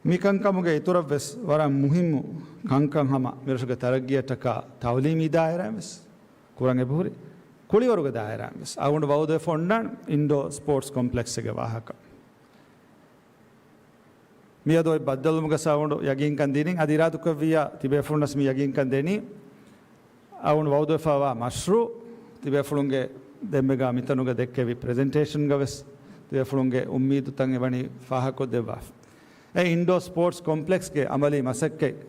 މި ކަންކަމުގެ އިތުރަށްވެސް ވަރަށް މުހިއްމު ކަންކަން ހަމަ މިރަށުގެ ތަރައްގީއަށްޓަކާ ތައުލީމީ ދާއިރާއިންވެސް ކުރަން އެބަހުރި. ކުޅިވަރުގެ ދާއިރާއިންވެސް އަޅުގަނޑު ވައުދުވެފަ އޮންނާނެ އިންޑޯ ސްޕޯޓްސް ކޮމްޕްލެކްސްއެއްގެ ވާހަކަ. މިއަދު އޮތް ބައްދަލުވުމުގަ އަޅުގަނޑު ޔަގީންކަން ދިނީ، އަދި އިރާދަކުރެއްވިއްޔާ ތިބޭފުޅުންނަސް މި ޔަގީންކަން ދެނީ، އަޅުގަނޑު ވައުދުވެފަވާ މަޝްރޫއު ތިބޭފުޅުންގެ ދެންމެގާ މިތަނުގަ ދެއްކެވި ޕްރެޒެންޓޭޝަންގަ ވެސް ތިބޭފުޅުންގެ އުއްމީދުތައް އެވަނީ ފާހަގަކޮށްދެއްވާފަ. އެ އިންޑޯ ސްޕޯޓްސް ކޮމްޕްލެކްސްގެ އަމަލީ މަސައްކަތް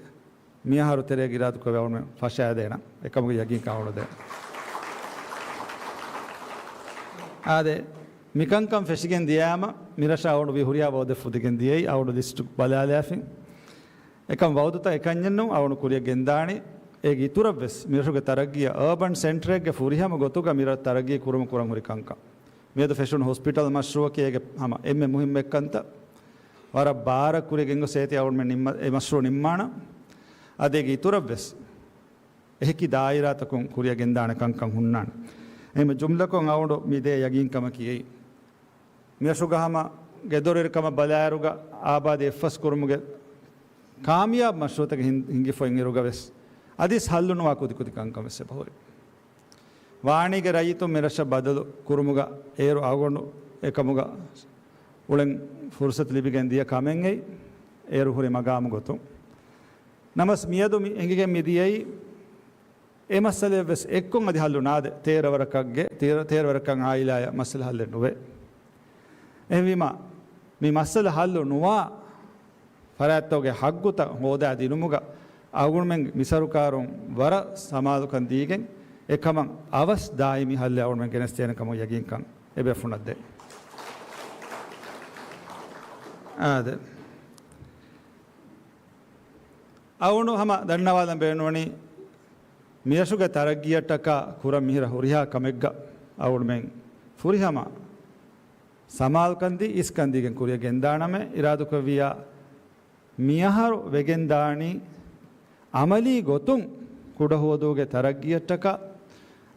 މިއަހަރު ތެރޭގަ އިރާދަކުރެއްވިއްޔާ ފަށާދޭނަން އެކަމުގެ ޔަގީންކަން އަޅުގަނޑު ދޭން. އާދެ، މިކަންކަން ފެށިގެން ދިޔާމަ މިރަށަށް އަޅުގަނޑު ވީ ހުރިހާ ވައުދެއް ފުދިގެން ދިޔައީ އަޅުގަނޑު ލިސްޓު ބަލާލާފިން. އެކަމް ވައުދުތައް އެކަންޏެއްނޫން އަޅުގަނޑު ކުރިއަށް ގެންދާނީ. އޭގެ އިތުރަށްވެސް މިރަށުގެ ތަރައްގީއަށް އަރބަން ސެންޓަރެއްގެ ފުރިހަމަ ގޮތުގަ މިރަށް ތަރައްގީ ކުރުމަށް ކުރަން ހުރި ކަންކަން. މިއަދު ފެށުނު ހޮސްޕިޓަލް މަޝްރޫއަކީ އޭގެ ހަމަ އެންމެ މުހިއްމު އެއްކަންތައް. ވަރަށް ބާރަށް ކުރިއަށް ގެންގޮސް އޭތި އަޅުގަނޑުމެން ނިންމަ-، އެ މަޝްރޫއު ނިންމާނަން. އަދި އޭގެ އިތުރަށްވެސް އެހެކި ދާއިރާތަކުން ކުރިއަށް ގެންދާނެ ކަންކަން ހުންނާނެ. އެހެން ޖުމްލަކޮށް އަޅުގަނޑު މި ދޭ ޔަގީންކަމަކީ އެއީ. މިރަށުގަ ހަމަ ގެދޮރުވެރިކަމަށް ބަލާއިރުގަ އާބާދީ އެއްފަސް ކުރުމުގެ ކާމިޔާބު މަޝްރޫއުތަކެއް ހިން-، ހިނގިފައި އިރުގަ ވެސް އަދިސް ހައްލުނުވާ ކުދިކުދި ކަންކަން ވެސް އެބަހުރި. ވާނީގެ ރައްޔިތުން މިރަށަށް ބަދަލު ކުރުމުގަ އޭރު އަޅުގަނޑު އެކަމުގަ އުޅެން ފުރުސަތު ލިބިގެން ދިޔަ ކަމެއް އެއީ އޭރު ހުރި މަގާމު ގޮތުން. ނަމަސް މިއަދު މި އެނގިގެން މި ދިޔައީ އެ މައްސަލައެއް ވެސް އެއްކޮށް އަދި ހައްލު ނާދޭ. ތޭރަ ވަރަކަށްގެ، ތޭރަ، ތޭރަ ވަރަކަށް އާއިލާއަށް މައްސަލަ ހައްލެއް ނުވޭ. އެހެންވީމަ، މި މައްސަލަ ހައްލު ނުވާ ފަރާތްތަކުގެ ހައްގުތައް ހޯދާ ދިނުމުގަ އަޅުގަނޑުމެން މި ސަރުކާރުން ވަރަށް ސަމާލުކަން ދީގެން، އެކަމަށް އަވަސް ދާއިމީ ހައްލެއް އަޅުގަނޑުމެން ގެނެސްދޭނެ ކަމަށް ޔަގީންކަން އެބޭފުޅުންނަށް ދޭ. އާދެ. އަޅުގަނޑު ހަމަ ދަންނަވާލަން ބޭނުންވަނީ، މިރަށުގެ ތަރައްގީއަށްޓަކާ ކުރަން މިހިރަ ހުރިހާ ކަމެއްގަ އަޅުގަނޑުމެން ފުރިހަމަ ސަމާލުކަންދީ، އިސްކަންދީގެން ކުރިއަށް ގެންދާނަމޭ، އިރާދަކުރެއްވިއްޔާ މިއަހަރު ވެގެންދާނީ އަމަލީ ގޮތުން ކުޑަހުވަދޫގެ ތަރައްގީއަށްޓަކާ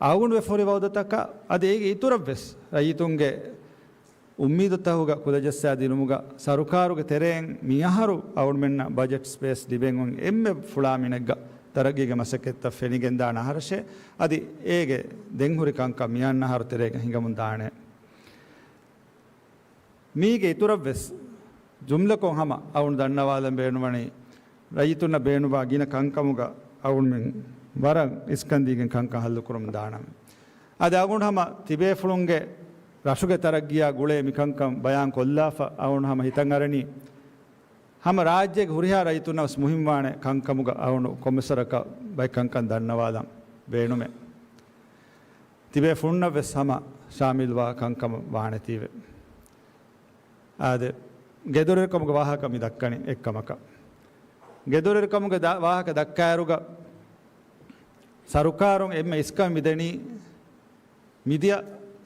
އަޅުގަނޑު ވެފަހުރި ވައުދުތަކާ އަދި އޭގެ އިތުރަށްވެސް ރައްޔިތުންގެ އުއްމީދުތަކުގަ ކުލަޖައްސާދިނުމުގަ ސަރުކާރުގެ ތެރެއިން މިއަހަރު އަޅުގަނޑުމެންނަށް ބަޖެޓް ސްޕޭސް ލިބެން އޮތް އެންމެ ފުޅާ މިނެއްގަ ތަރައްގީގެ މަސައްކަތްތައް ފެނިގެންދާނެ އަހަރަށޭ، އަދި އޭގެ ދެންހުރި ކަންކަން މިއަންނަ އަހަރު ތެރޭގަ ހިނގަމުން ދާނެ. މީގެ އިތުރަށްވެސް ޖުމްލަކޮށް ހަމަ އަޅުގަނޑު ދަންނަވާލަން ބޭނުންވަނީ، ރައްޔިތުންނަށް ބޭނުންވާ ގިނަ ކަންކަމުގަ އަޅުގަނޑުމެން ވަރަށް އިސްކަންދީގެން ކަންކަން ހައްލުކުރަމުން ދާނަމޭ. އަދި އަޅުގަނޑު ހަމަ ތިބޭފުޅުންގެ ރަށުގެ ތަރައްގީއާ ގުޅޭ މިކަންކަން ބަޔާން ކޮށްލާފަ އަޅުގަނޑު ހަމަ ހިތަށް އަރަނީ، ހަމަ ރާއްޖޭގެ ހުރިހާ ރައްޔިތުންނަށް ވެސް މުހިންމުވާނެ ކަންކަމުގަ އަޅުގަނޑު ކޮންމެސް ވަރަކަށް ބައެއް ކަންކަން ދަންނަވާލަން ބޭނުމޭ. ތިބޭފުޅުންނަށް ވެސް ހަމަ ޝާމިލްވާ ކަންކަމަށް ވާނެތީވެ. އާދެ، ގެދޮރުވެރިކަމުގެ ވާހަކަ މި ދައްކަނީ އެއްކަމަކަށް. ގެދޮރުވެރިކަމުގެ ދާ-، ވާހަކަ ދައްކާއިރުގަ ސަރުކާރުން އެންމެ އިސްކަން މިދެނީ މިދިޔަ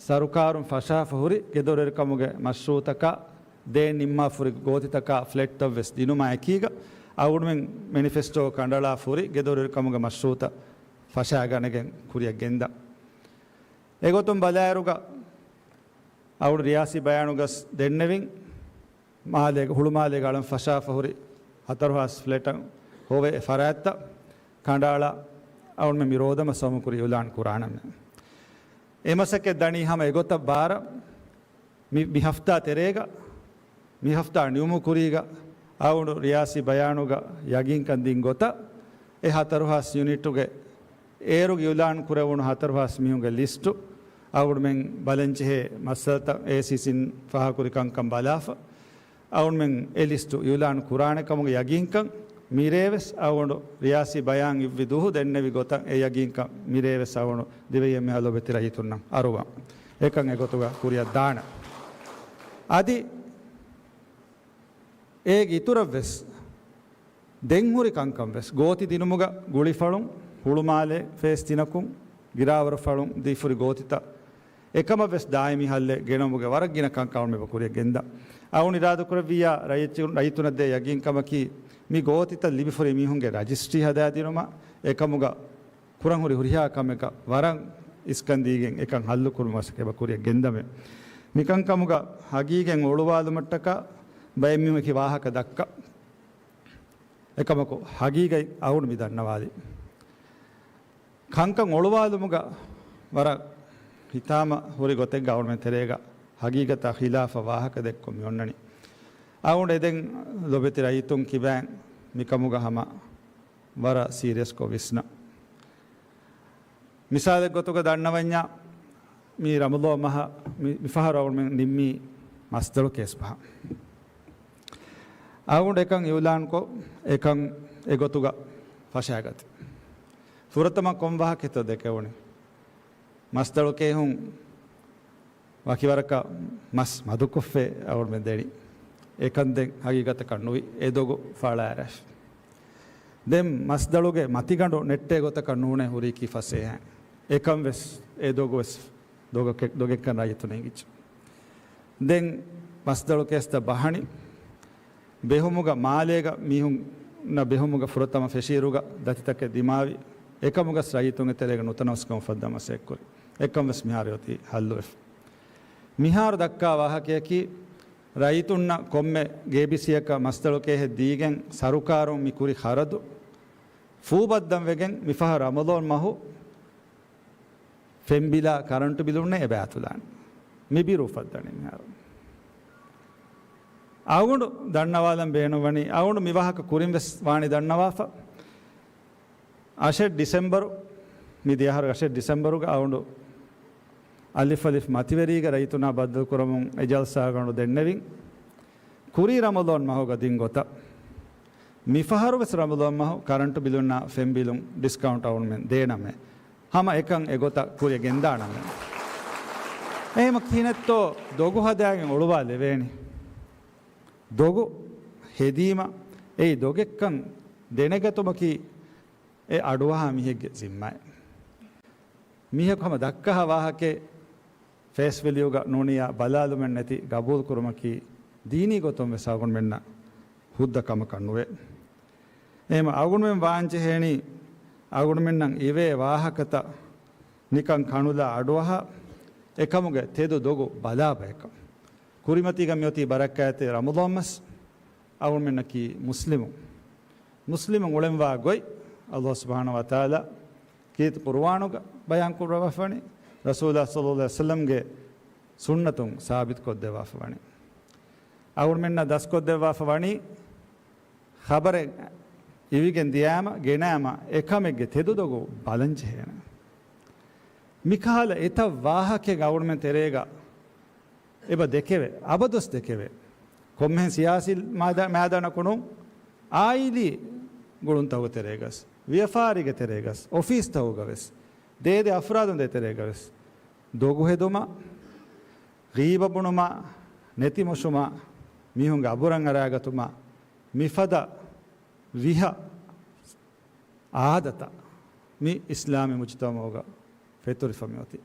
ސަރުކާރުން ފަށާފަ ހުރި ގެދޮރުވެރިކަމުގެ މަޝްރޫއުތަކާ، ދޭން ނިންމާފަ ހުރި ގޯތިތަކާ ފްލެޓްތައް ވެސް ދިނުމާ އެކީގަ، އަޅުގަނޑުމެން މެނިފެސްޓޯ ކަނޑައަޅާފަ ހުރި ގެދޮރުވެރިކަމުގެ މަޝްރޫއުތައް ފަށާގަނެގެން ކުރިއަށް ގެންދާ. އެގޮތުން ބަލާއިރުގަ، އަޅުގަނޑު ރިޔާސީ ބަޔާނުގަސް ދެންނެވިން، މާލޭގަ، ހުޅުމާލޭގަ އަޅަން ފަށާފަ ހުރި ހަތަރު ހާސް ފްލެޓަށް ހޮވޭ އެ ފަރާތްތައް ކަނޑައަޅާ، އަޅުގަނޑުމެން މި ރޯދަމަ ސަމު ކުރި އިއުލާން ކުރާނަމޭ. އެ މަސައްކަތް ދަނީ ހަމަ އެގޮތަށް ބާރަށް މި، މި ހަފްތާ ތެރޭގަ، މި ހަފްތާ ނިމުމު ކުރީގަ، އަޅުގަނޑު ރިޔާސީ ބަޔާނުގަ ޔަގީންކަން ދިން ގޮތަށް، އެ ހަތަރު ހާސް ޔުނިޓުގެ އޭރުގެ އިއުލާން ކުރެވުނު ހަތަރު ހާސް މީހުންގެ ލިސްޓު، އަޅުގަނޑުމެން ބަލަންޖެހޭ މައްސަލަތައް އޭސީސީން ފާހަގަކުރި ކަންކަން ބަލާފަ، އަޅުގަނޑުމެން އެ ލިސްޓު އިއުލާން ކުރާނެ ކަމުގެ ޔަގީންކަން މިރޭވެސް އަޅުގަނޑު ރިޔާސީ ބަޔާން އިއްވި ދުވަހު ދެންނެވި ގޮތަށް އެ ޔަގީންކަން މިރޭވެސް އަޅުގަނޑު ދިވެހި އެންމެހާ ލޯބިވެތި ރައްޔިތުންނަށް އަރުވާ. އެކަން އެގޮތުގަ ކުރިއަށް ދާނެ. އަދި އޭގެ އިތުރަށްވެސް ދެން ހުރި ކަންކަންވެސް، ގޯތި ދިނުމުގަ ގުޅިފަޅުން، ހުޅުމާލެ ފޭސް ތިނަކުން، ގިރާވަރުފަޅުން ދީފަހުރި ގޯތިތައް، އެކަމަށްވެސް ދާއިމީ ހައްލެއް ގެނައުމުގެ ވަރަށް ގިނަ ކަންކަން އަޅުގަނޑުމެން ކުރިއަށް ގެންދާ. އަޅުގަނޑު އިރާދަކުރެއްވިއްޔާ ރައްޔިތުން، ރައްޔިތުންނަށް ދޭ ޔަގީންކަމަކީ، މި ގޯތިތައް ލިބިފަހުރި މީހުންގެ ރަޖިސްޓްރީ ހަދާދިނުމަށް، އެކަމުގަ ކުރަން ހުރި ހުރިހާ ކަމެއްގަ ވަރަށް އިސްކަންދީގެން އެކަން ހައްލުކުރުމަށް މަސައްކަތް ކުރިއަށް ގެންދަމޭ. މިކަންކަމުގަ ހަގީގަތް އޮޅުވާލުމަށްޓަކާ ބައެއް މީހުން އެކި ވާހަކަ ދައްކާ. އެކަމަކު ހަގީގަތް އަޅުގަނޑު މި ދަންނަވާލީ. ކަންކަން އޮޅުވާލުމުގަ ވަރަށް ހިތާމަ ހުރި ގޮތެއްގަ އަޅުގަނޑުމެން ތެރޭގަ ހަގީގަތާ ޚިލާފަށް ވާހަކަ ދެއްކޮށް މި އޮންނަނީ. އަޅުގަނޑު އެދެން ލޯބިވެތި ރައްޔިތުން ކިބައިން މިކަމުގަ ހަމަ ވަރަށް ސީރިއަސްކޮށް ވިސްނާ. މިސާލެއް ގޮތުގަ ދަންނަވަންޏާ، މި ރަމަޟާން މަހަށް މި، މިފަހަރު އަޅުގަނޑުމެން ނިންމީ މަސްދަޅު ކޭސް ފަހަށް. އަޅުގަނޑު އެކަން އިއުލާންކޮށް، އެކަން އެގޮތުގަ ފަށާގަތީ. ފުރަތަމަ ކޮން ވާހަކަތޯ ދެކެވުނީ؟ މަސްދަޅު ކޭހުން ވަކިވަރަކަށް މަސް މަދުކޮށްފައި އަޅުގަނޑުމެން ދެނީ. އެކަން ދެން ހަގީގަތަކަށް ނުވި، އެ ދޮގު ފާޅާއަރާފި. ދެން މަސްދަޅުގެ މަތިގަނޑު ނެއްޓޭ ގޮތަކަށް ނޫނޭ ހުރީކީ ފަސޭހައިން. އެކަން ވެސް އެ ދޮގު ވެސް ދޮގެއް، ދޮގެއްކަން ރައްޔިތުން އެނގިއްޖެ. ދެން މަސްދަޅު ކޭސްތައް ބަހަނީ ބެހުމުގަ މާލޭގަ މީހުންނަށް ބެހުމުގަ ފުރަތަމަ ފެށިއިރުގަ ދަތިތަކެއް ދިމާވި. އެކަމުގަސް ރައްޔިތުންގެ ތެރޭގަ ނުތަނަވަސްކަމަށް ފައްދަ މަސައްކަތް ކުރި. އެކަން ވެސް މިހާރު އޮތީ ހައްލުވެފަ. މިހާރު ދައްކާ ވާހަކަޔަކީ، ރައްޔިތުންނަށް ކޮންމެ ގޭބިސީއަކަށް މަސްދަޅު ކޭހެއް ދީގެން ސަރުކާރުން މި ކުރި ޚަރަދު ފޫބައްދަން ވެގެން މިފަހަރު ރަމަޟާން މަހު ފެންބިލާ ކަރަންޓު ބިލުންނެއް އެބައިތުލާނެ. މި ބިރު އުފައްދަނީ މިހާރު. އަޅުގަނޑު ދަންނަވާލަން ބޭނުންވަނީ، އަޅުގަނޑު މި ވާހަކަ ކުރިން ވެސް ވާނީ ދަންނަވާފަ. އަށެއް ޑިސެމްބަރު، މިދިޔަ އަހަރު އަށެއް ޑިސެމްބަރުގަ އަޅުގަނޑު އަލިފް އަލިފް މަތިވެރީގަ ރައްޔިތުންނާ ބައްދަލުކުރަމުން އެ ޖަލްސާގަ އަޅުގަނޑު ދެންނެވިން. ކުރީ ރަމަޟާން މަހުގަ ދިން ގޮތަށް، މިފަހަރު ވެސް ރަމަޟާން މަހު ކަރަންޓު ބިލުންނާ ފެން ބިލުން ޑިސްކައުންޓް އަޅުގަނޑުމެން ދޭނަމޭ. ހަމަ އެކަން އެގޮތަށް ކުރިޔަށް ގެންދާނަމޭ. އެހެމަ ކިހިނެއްތޯ ދޮގު ހަދާގެން އޮޅުވާލެވޭނީ. ދޮގު ހެދީމަ އެއީ ދޮގެއްކަން ދެނެގަތުމަކީ އެ އަޑުއަހާ މީހެއްގެ ޒިންމާއެއް. މީހަކު ހަމަ ދައްކަހާ ވާހަކައެއް ފޭސް ވެލިއުގަ ނޫނިއްޔާ ބަލާލުމެއް ނެތި ގަބޫލު ކުރުމަކީ ދީނީ ގޮތުން ވެސް އަޅުގަނޑުމެންނަށް ހުއްދަ ކަމަކަށް ނުވޭ. އެހެމަ އަޅުގަނޑުމެން ވާންޖެހޭނީ އަޅުގަނޑުމެންނަށް އިވޭ ވާހަކަތައް ނިކަން ކަނުލާ އަޑުއަހާ އެކަމުގެ ތެދު ދޮގު ބަލާ ބަޔަކަށް. ކުރިމަތީގަ މިއޮތީ ބަރަކާތްތެރި ރަމަޟާން މަސް. އަޅުގަނޑުމެންނަކީ މުސްލިމުން. މުސްލިމުން އުޅެންވާ ގޮތް އައްލާހު ސުބްޙާނަހު ވަތަޢާލާ ކީރިތި ޤުރުއާނުގަ ބަޔާން ކުރައްވާފަ ވަނީ، ރަސޫލާ ޞައްލައްލާހު ޢަލައިހި ވަސައްލަމްގެ ސުންނަތުން ސާބިތު ކޮށްދެއްވާފަ ވަނީ. އަޅުގަނޑުމެންނަށް ދަސްކޮށްދެއްވާފަ ވަނީ، ޚަބަރެއް އިވިގެން ދިޔާމަ، ގެނައިމަ، އެކަމެއްގެ ތެދު ދޮގު ބަލަން ޖެހޭނެ. މިކަހަލަ އެތައް ވާހަކައެއް އަޅުގަނޑުމެން ތެރޭގަ އެބަ ދެކެވޭ، އަބަދުވެސް ދެކެވޭ. ކޮންމެހެން ސިޔާސީ މާދަ-، މައިދާނަކު ނޫން، އާއިލީ ގުޅުންތަކުގެ ތެރޭގަސް، ވިޔަފާރީގެ ތެރޭގަސް، އޮފީސްތަކުގަވެސް، ދޭދޭ އަފްރާދުން ދޭ ތެރޭގަވެސް، ދޮގުހެދުމަށް، ޣީބަ ބުނުމަށް، ނެތިމޮށުމަށް، މީހުންގެ އަބުރަށް އަރާގަތުމަށް، މިފަދަ ވިހަ އާދަތައް މި އިސްލާމީ މުޖުތަމަޢުގަ ފެތުރިފަ މިއޮތީ.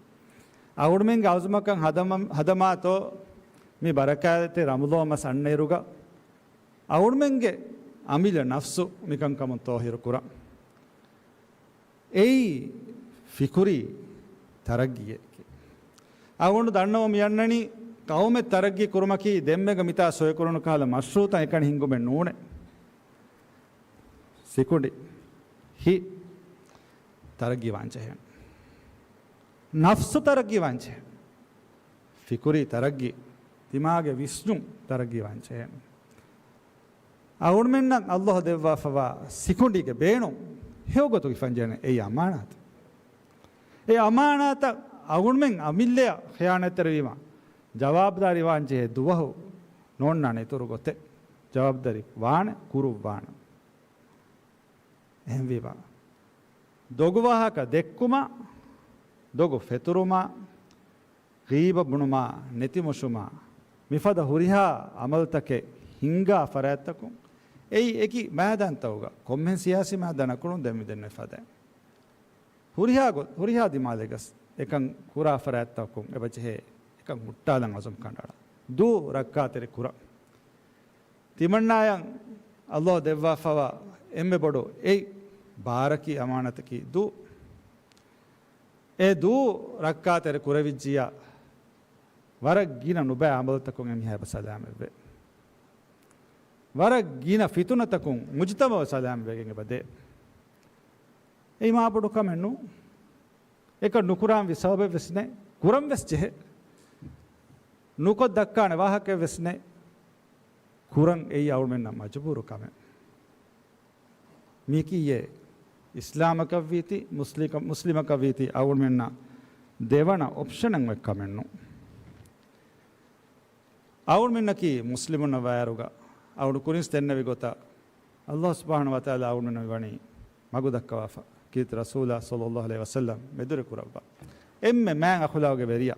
އަޅުގަނޑުމެންގެ އަޒުމަކަށް ހަދަމަ-، ހަދަމާތޯ މި ބަރަކާތްތެރި ރަމަޟާން މަސް އަންނައިރުގަ އަޅުގަނޑުމެންގެ އަމިއްލަ ނަފްސު މިކަންކަމުން ތޯހިރު ކުރަން. އެއީ ފިކުރީ ތަރައްގީއެކޭ. އަޅުގަނޑު ދަންނަވަން މިއަންނަނީ، ޤައުމެއް ތަރައްގީ ކުރުމަކީ ދެންމެގަ މިތާ ސޮއިކުރަނު ކަހަލަ މަޝްރޫޢުތައް އެކަނި ހިންގުމެއް ނޫނޭ. ސިކުނޑި، ހިތް ތަރައްގީ ވާންޖެހޭނެ. ނަފްސު ތަރައްގީ ވާންޖެހޭނެ. ފިކުރީ ތަރައްގީ، ދިމާގެ ވިސްނުން ތަރައްގީ ވާންޖެހޭނެ. އަޅުގަނޑުމެންނަށް އައްލާހު ދެއްވާފަވާ ސިކުނޑީގެ ބޭނުން ހެޔޮގޮތުގެ ފަންޖެހޭނެ. އެއީ އަމާނާތެއް. އެ އަމާނާތަށް އަޅުގަނޑުމެން އަމިއްލަޔަށް ޚިޔާނާތްތެރިވީމަ، ޖަވާބުދާރީ ވާންޖެހޭ ދުވަހު ނޯންނާނެ އިތުރު ގޮތެއް. ޖަވާބުދާރީ ވާނެ، ކުރުއްވާނެ. އެހެންވީމަ، ދޮގު ވާހަކަ ދެއްކުމަށް، ދޮގު ފެތުރުމަށް، ޣީބަ ބުނުމާ، ނެތިމޮށުމާ، މިފަދަ ހުރިހާ އަމަލުތަކެއް ހިންގާ ފަރާތްތަކުން، އެއީ އެކި މައިދާންތަކުގަ، ކޮންމެހެން ސިޔާސީ މައިދާނަކުން ދެން މިދެންނެވި ފަދައިން. ހުރިހާ ގޮ-، ހުރިހާ ދިމާލެއްގަސް އެކަން ކުރާ ފަރާތްތަކުން އެބަޖެހޭ އެކަން ހުއްޓާލަން އަޒުމް ކަނޑައަޅާ. ދޫ ރައްކާތެރި ކުރަން. ތިމަންނާޔަށް އައްލާހު ދެއްވާފަވާ އެންމެ ބޮޑު އެއް ބާރަކީ އަމާނަތަކީ ދޫ. އެ ދޫ ރައްކާތެރި ކުރެވިއްޖިއްޔާ، ވަރަށް ގިނަ ނުބައި އަމަލުތަކުން އެމީހާ އެބަ ސަލާމަތްވޭ. ވަރަށް ގިނަ ފިތުނަތަކުން މުޖުތަމަޢު ސަލާމަތްވެގެން އެބަދޭ. އެއީ މާބޮޑު ކަމެއް ނޫން. އެކަން ނުކުރާންވީ ސަބަބެއް ވެސް ނެތް. ކުރަން ވެސް ޖެހޭ. ނުކޮށް ދައްކާނެ ވާހަކައެއް ވެސް ނެތް. ކުރަން އެއީ އަޅުގަނޑުމެންނަށް މަޖުބޫރު ކަމެއް. މީކީއޭ އިސްލާމަކަށްވީތީ، މުސްލިކަ-، މުސްލިމަކަށްވީތީ އަޅުގަނޑުމެންނަށް ދެވަނަ އޮޕްޝަނެއް ވެ ކަމެއް ނޫން. އަޅުގަނޑުމެންނަކީ މުސްލިމުންނަށް ވާއިރުގަ، އަޅުގަނޑު ކުރިންސް ދެންނެވި ގޮތަށް، އައްލާހު ސުބްޙާނަހު ވަތަޢާލާ އަޅުގަނޑުމެންނަށް ވަނީ މަގު ދައްކަވާފަ، ކީރިތި ރަސޫލާ ޞައްލައްލާހު ޢަލައިހި ވަސައްލަމް މެދުވެރި ކުރައްވާ. އެންމެ މާތް އަޚުލާގުގެ ވެރިޔާ.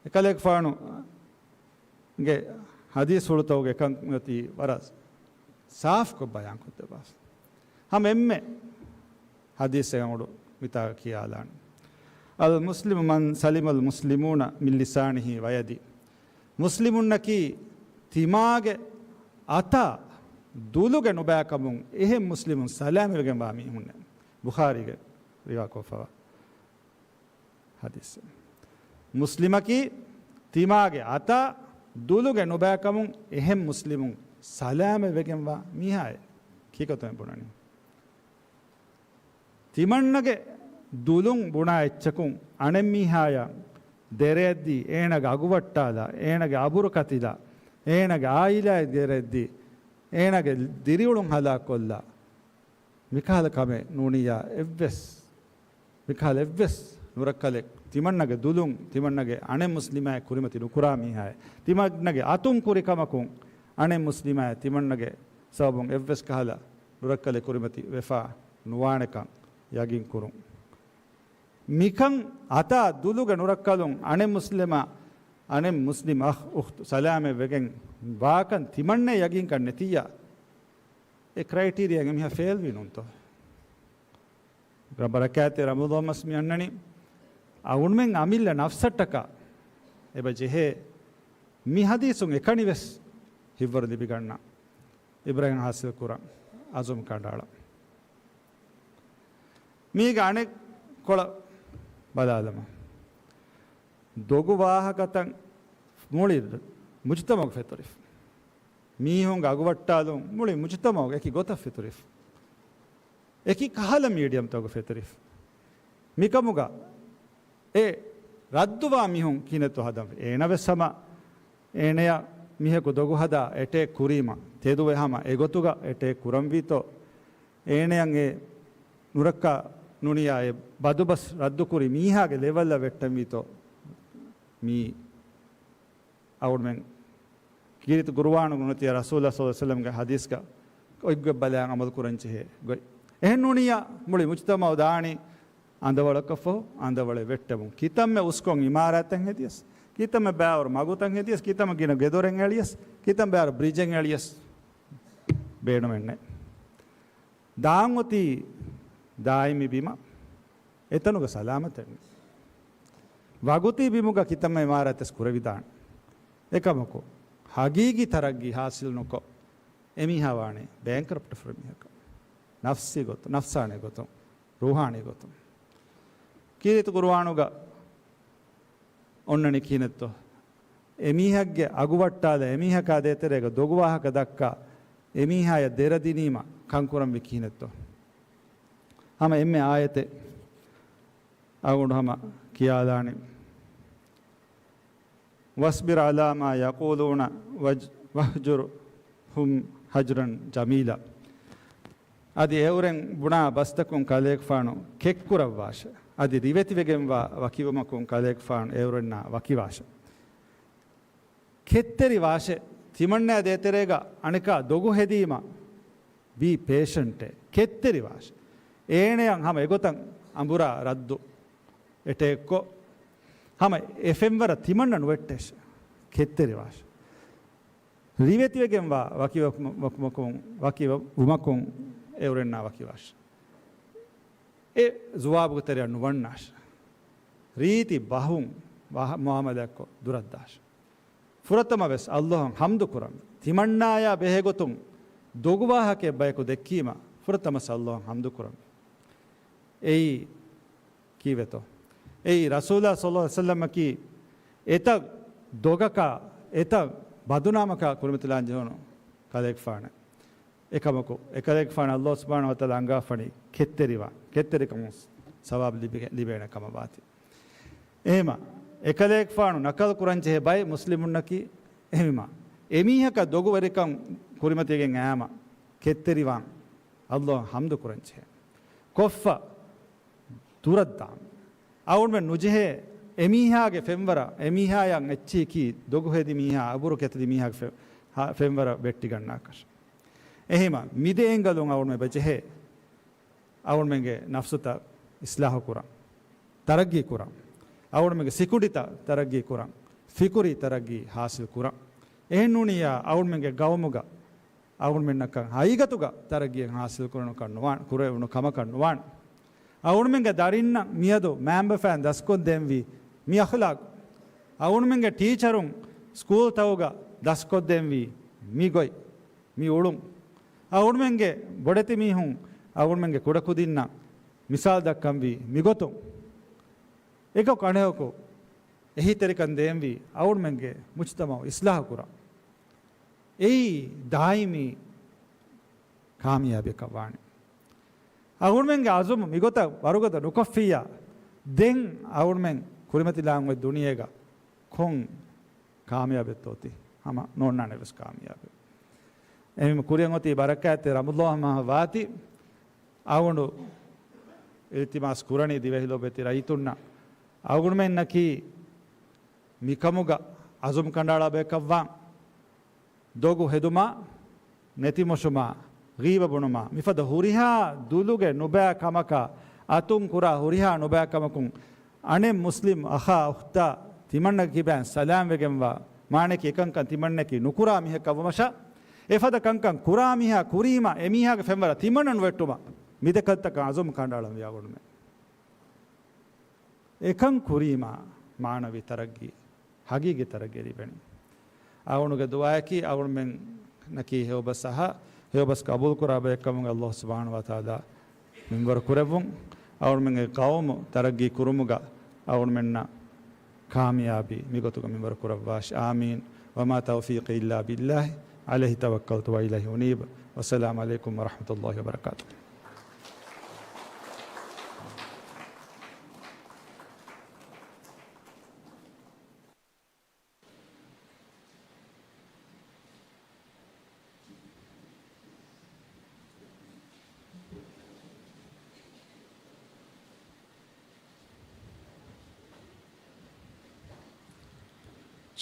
އެކަލޭގެފާނު ގެ ޙަދީޘްފުޅުތަކުގެ ކަން އޮތީ ވަރަށް ސާފުކޮށް ބަޔާންކޮށްދެއްވާފަ. ހަމަ އެންމެ ޙަދީޘެއް އަޅުގަނޑު މިތާ ކިޔާލާނެ. އަލް މުސްލިމު މަން ސަލިމަލް މުސްލިމޫނަ މިން ލިސާނިހި ވަޔަދި. މުސްލިމުންނަކީ ތިމާގެ އަތާ ދުލުގެ ނުބައިކަމުން އެހެން މުސްލިމުން ސަލާމަތްވެގެންވާ މީހުންނޭ. ބުޚާރީގެ ރިވާކޮށްފަވާ ޙަދީޘެއް. މުސްލިމަކީ ތިމާގެ އަތާ ދުލުގެ ނުބައިކަމުން އެހެން މުސްލިމުން ސަލާމަތްވެގެންވާ މީހާއޭ. ކީކަތަން ބުނަނީ؟ ތިމަންނަގެ ދުލުން ބުނާ އެއްޗަކުން އަނެއްމީހާޔަށް ދެރައެއްދީ، އޭނަގެ އަގު ވައްޓާލާ، އޭނަގެ އަބުރު ކަތިލާ، އޭނަގެ އާއިލާއަށް ދެރައެއްދީ، އޭނަގެ ދިރިއުޅުން ހަލާކުކޮށްލާ، މިކަހަލަ ކަމެއް ނޫނިއްޔާ އެއްވެސް، މިކަހަލަ އެއްވެސް ނުރައްކަލެއް، ތިމަންނަގެ ދުލުން ތިމަންނަގެ އަނެއް މުސްލިމާއެއް ކުރިމަތި ނުކުރާ މީހާއެއް، ތިމަންނަގެ އަތުން ކުރި ކަމަކުން އަނެއް މުސްލިމާއެއް ތިމަންނަގެ ސަބަބުން އެއްވެސް ކަހަލަ ނުރައްކަލެއް ކުރިމަތި ވެފާ ނުވާނެކަން ޔަގީން ކުރުން. މިކަން އަތާ ދުލުގެ ނުރައްކަލުން އަނެއް މުސްލިމާ، އަނެއް މުސްލިމް އަޚް އުޚްތު ސަލާމަތް ވެގެން ވާކަން ތިމަންނަ ޔަގީންކަން ނެތިއްޔާ، އެ ކްރައިޓީރިޔާ އެމީހާ ފެއިލް ވީ ނޫންތޯ؟ ރަ-، ބަރަކާތެއް ރަމަޟާން މަސް މި އަންނަނީ. އަޅުގަނޑުމެން އަމިއްލަ ނަފްސަށްޓަކާ އެބަ ޖެހޭ މި ޙަދީޘުން އެކަނިވެސް ހިތްވަރު ލިބިގަންނަ އިބްރަތް ޙާޞިލް ކުރަން އަޒުމް ކަނޑައަޅަން. މީގެ އަނެއް ކޮޅަށް ބަލާލަމާ. ދޮގު ވާހަކަތައް މުޅި މުޖުތަމަޢުގަ ފެތުރިފަ. މީހުންގެ އަގުވައްޓާލުން މުޅި މުޖުތަމަޢުގަ އެކި ގޮތަށް ފެތުރިފަ. އެކި ކަހަލަ މީޑިއަމްތަކުގަ ފެތުރިފަ. މިކަމުގަ އެ ރައްދުވާ މީހުން ކިހިނެއްތޯ ހަދަން. އޭނަ ވެސް ހަމަ އޭނަޔަށް މީހަކު ދޮގު ހަދާ އެޓޭކް ކުރީމަ، ތެދުވެ ހަމަ އެގޮތުގަ އެޓޭކް ކުރަންވީތޯ، އޭނަޔަށް އެ ނުރައްކާ ނުނިޔާ އެ ބަދުބަސް ރައްދުކުރި މީހާގެ ލެވަލްއަށް ވެއްޓަންވީތޯ، މީ އަޅުގަނޑުމެން ކީރިތި ޤުރުއާނުގަ ނުވަތަ ރަސޫލާ ޞައްލަﷲު ޢަލައިހި ވަސައްލަމްގެ ޙަދީޘްގަ އޮތްގޮތް ބަލާން ޢަމަލު ކުރަން ޖެހޭ ގޮތް. އެހެން ނޫނިއްޔާ މުޅި މުޖުތަމަޢު ދާނީ އަނދަވަޅަކަށްފަހު، އަނދަވަޅެއް ވެއްޓެމުން. ކިތަންމެ އުސްކޮށް އިމާރާތެއް ހެދިޔަސް، ކިތަންމެ ބައިވަރު މަގުތައް ހެދިޔަސް، ކިތަންމެ ގިނަ ގެދޮރެއް އެޅިޔަސް، ކިތަންމެ ބައިވަރު ބްރިޖެއް އެޅިޔަސް ބޭނުމެއް ނެތް. ދާން އޮތީ ދާއިމީ ބިމަށް، އެތަނުގަ ސަލާމަތެއް ނެތް. ވަގުތީ ބިމުގަ ކިތަންމެ އިމާރާތެއް ކުރެވިދާނެ. އެކަމަކު، ޙަޤީޤީ ތަރައްގީ ޙާޞިލް ނުކޮށް، އެމީހާ ވާނެ ބޭންކްރަޕްޓް ފުރި މީހަކަށް. ނަފްސީ ގޮތުން، ނަފްސާނީ ގޮތުން، ރޫޙާނީ ގޮތުން. ކީރިތި ޤުރުއާނުގަ އޮންނަނީ ކިހިނެއްތޯ؟ އެމީހެއްގެ އަގުވައްޓާލާ، އެމީހަކާ ދޭތެރޭގަ ދޮގު ވާހަކަ ދައްކާ، އެމީހާޔަށް ދެރަ ދިނީމަ ކަންކުރަންވީ ކިހިނެއްތޯ؟ ހަމަ އެންމެ އާޔަތެއް އަޅުގަނޑު ހަމަ ކިޔާލާނެ. وَاصْبِرْ عَلَىٰ مَا يَقُولُونَ وَاهْجُرْهُمْ هَجْرًا جَمِيلًا. އަދި އެއުރެން ބުނާ ބަސްތަކުން ކަލޭގެފާނު ކެތްކުރައްވާށެ. އަދި ރިވެތިވެގެންވާ ވަކިވުމަކުން ކަލޭގެފާނު އެއުރެންނާ ވަކިވާށެ. ކެތްތެރިވާށެ. ތިމަންނަޔާ ދޭތެރޭގަ އަނެކާ ދޮގު ހެދީމަ، be patient. ކެތްތެރިވާށެ. އޭނަޔަށް ހަމަ އެގޮތަށް އަނބުރާ ރައްދު އެޓޭކްކޮށް، ހަމަ އެ ފެންވަރަށް ތިމަންނަ ނުވެއްޓޭށެ. ކެތްތެރިވާށެ. ރިވެތިވެގެންވާ ވަކި ވަކު-، ވަކުމަކުން، ވަކި ވަ-، ވުމަކުން އެއުރެންނާ ވަކިވާށެ. އެ ޒުވާބުގެ ތެރެއަށް ނުވަންނާށެ. ރީތި ބަހުން ވާ-، މުއާމަލާތްކޮށް ދުރަށްދާށެ. ފުރަތަމަ ވެސް ﷲ އަށް ޙަމްދު ކުރަން. ތިމަންނާޔާ ބެހޭގޮތުން ދޮގު ވާހަކައެއް ބަޔަކު ދެއްކީމަ، ފުރަތަމަ ވެސް ﷲ އަށް ޙަމްދު ކުރަން. އެއީ ކީއްވެތޯ؟ އެއީ ރަސޫލާ ޞައްލަﷲު ޢަލައިހި ވަސައްލަމަކީ އެތައް ދޮގަކާ، އެތައް ބަދުނާމަކާ ކުރިމަތިލާން ޖެހުނު ކަލޭގެފާނެއް. އެކަމަކު، އެކަލޭގެފާނު ﷲ ސުބްޙާނަހޫ ވަތަޢާލާ އަންގާފަނީ ކެތްތެރިވާން، ކެތްތެރިކަމުން ސަވާބު ލިބިގެ-، ލިބޭނެ ކަމަށް ވާތީ. އެހެމަ، އެކަލޭގެފާނު ނަޤަލު ކުރަން ޖެހޭ ބައެއް މުސްލިމުންނަކީ އެހެމަ، އެމީހަކަށް ދޮގުވެރިކަން ކުރިމަތިވެގެން އައީމަ ކެތްތެރިވާން ﷲ އަށް ޙަމްދު ކުރަން ޖެހޭ. ކޮށްފަ ދުރަށްދާން. އަޅުގަނޑުމެން ނުޖެހޭ އެމީހާގެ ފެންވަރަށް، އެމީހާޔަށް އެއްޗެހި ދޮގު ހެދި މީހާ، އަބުރު ކެތިލި މީހާގެ ފެ-، ހާ، ފެންވަރަށް ވެއްޓިގަންނާކަށް. އެހެމަ، މިދެ އެންގަލުން އަޅުގަނޑުމެން އެބަ ޖެހޭ އަޅުގަނޑުމެންގެ ނަފްސުތައް އިޞްލާޙު ކުރަން، ތަރައްގީ ކުރަން. އަޅުގަނޑުމެންގެ ސިކުނޑިތައް ތަރައްގީ ކުރަން، ފިކުރީ ތަރައްގީ ޙާޞިލް ކުރަން. އެހެންނޫނިއްޔާ އަޅުގަނޑުމެންގެ ގައުމުގަ އަޅުގަނޑުމެންނަކަށް ހަގީގަތުގަ ތަރައްގީއެއް ޙާޞިލް ކުރެވުނު ކަން ނުވާން، ކުރެވުނު ކަމަކަށް ނުވާން. އަޅުގަނޑުމެންގެ ދަރިންނަށް މިއަދު މައިންބަފައިން ދަސްކޮށްދޭންވީ މި އަޚްލާޤު. އަޅުގަނޑުމެންގެ ޓީޗަރުން ސްކޫލްތަކުގަ ދަސްކޮށްދޭންވީ މި ގޮތް، މި އުޅުން. އަޅުގަނޑުމެންގެ ބޮޑެތި މީހުން އަޅުގަނޑުމެންގެ ކުޑަކުދިންނަށް މިސާލް ދައްކަންވީ މިގޮތުން. އެކަކު އަނެކަކު އެހީތެރިކަން ދޭންވީ އަޅުގަނޑުމެންގެ މުޖްތަމަޢު އިޞްލާޙު ކުރަން. އެއީ ދާއިމީ ކާމިޔާބީއަކަށް ވާނެ. އަޅުގަނޑުމެންގެ އަޒުމު މިގޮތަށް ވަރުގަދަ ނުކޮށްފިއްޔާ، ދެން އަޅުގަނޑުމެން ކުރިމަތިލާން އޮތް ދުނިޔޭގަ ކޮން ކާމިޔާބެއްތޯ އޮތީ؟ ހަމަ ނޯންނާނެ ވެސް ކާމިޔާބެއް. އެހެން ކުރިއަށް އޮތީ ބަރަކާތްތެރި ރަމަޟާން މަހަށް ވާތީ، އަޅުގަނޑު އިލްތިމާސް ކުރަނީ ދިވެހި ލޯބިވެތި ރައްޔިތުންނަށް އަޅުގަނޑުމެންނަކީ މިކަމުގަ އަޒުމް ކަނޑައަޅާ ބަޔަކަށްވާން. ދޮގު ހެދުމާ، ނެތިމޮށުމާ، ޣީބަ ބުނުމާ، މިފަދަ ހުރިހާ ދުލުގެ ނުބައި ކަމަކާ، އަތުން ކުރާ ހުރިހާ ނުބައި ކަމަކުން، އަނެއް މުސްލިމް އަޚާ އުޚްތާ ތިމަންނަގެ ކިބައިން ސަލާމް ވެގެންވާ، މާނައަކީ އެކަންކަން ތިމަންނައަކީ ނުކުރާ މީހަކަށްވުމަށާ، އެފަދަ ކަންކަން ކުރާ މީހާ ކުރީމާ، އެމީހާގެ ފެންވަރަށް ތިމަންނަ ނުވެއްޓުމަށް، މިދެކަލްތަކަށް އަޒުމް ކަނޑައަޅަން ވިޔާ ގޮނޑުމެ. އެކަން ކުރީމާ، މާނަވީ ތަރައްގީ، ހަގީގީ ތަރައްގީ ލިބެނީ. އަޅުގަނޑުގެ ދުޢާއަކީ، އަޅުގަނޑުމެންނަކީ ހެޔޮބަސް އަހާ، ހެޔޮބަސް ޤަބޫލުކުރާ ބަޔެއްކަމުގެ ﷲ ސުބްޙާނަހޫ ވަތަޢާލާ މިންވަރު ކުރެއްވުން. އަޅުގަނޑުމެންގެ ޤައުމު ތަރައްގީ ކުރުމުގަ އަޅުގަނޑުމެންނަށް ކާމިޔާބީ މިގޮތުގަ މިންވަރު ކުރައްވާށި. އާމީން. وما توفيقي إلا بالله، عليه توكلت وإليه أنيب. والسلام عليكم ورحمة الله وبركاته.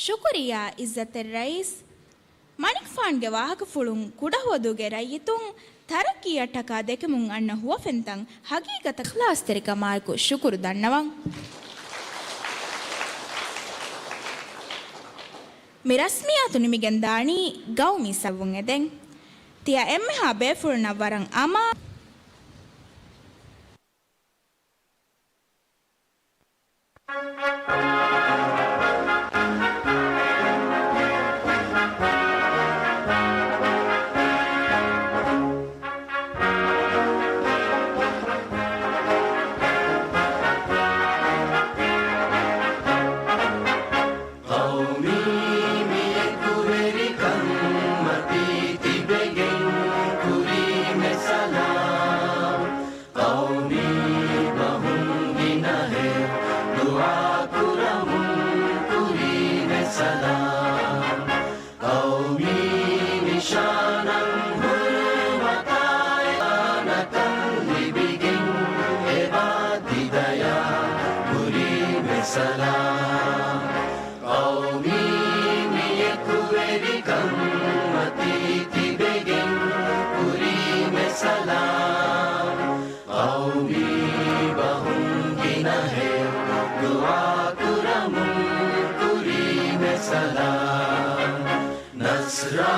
ޝުކުރިއްޔާ ޢިއްޒަތް ރައީސް. މަނިކުފާނުގެ ވާހަކަފުޅުން ކުޑަހުވަދޫގެ ރައްޔިތުން ތަރައްޤީއަށްޓަކާ ދެކެމުން އަންނަ ހުވަފެންތައް ހަގީގަތަކަށް އިޚްލާޞްތެރިކަމާއެކު ޝުކުރު ދަންނަވަން. މި ރަސްމިއްޔާތު ނިމިގެން ދާނީ ގައުމީ ސަބަބުން އެދެން. ތިޔަ އެންމެހާ ބޭފުޅުންނަށް ވަރަށް އަމާ. ޤައުމީ މި އެކުވެރިކަން މަތީ ތިބެގެން ކުރީމެ ސަލާމް. ޤައުމީ ބަހުން ގިނަހެޔޮ ދުޢާ ކުރަމުން ކުރީމެ ސަލާމް. ޤައުމީ ނިޝާނަށް ހުރުމަތާއި އާނަކަން ލިބިގެން އެބާ ތިދަޔާ ކުރީމެ ސަލާމް. ޤައުމީ މި އެކުވެރިކަން މަތީ ތިބެގެން ކުރީމެ ސަލާމް. ޤައުމީ ބަހުން ގިނަހެޔޮ ދުޢާ ކުރަމުން ކުރީމެ ސަލާމް. ނަޞްރާ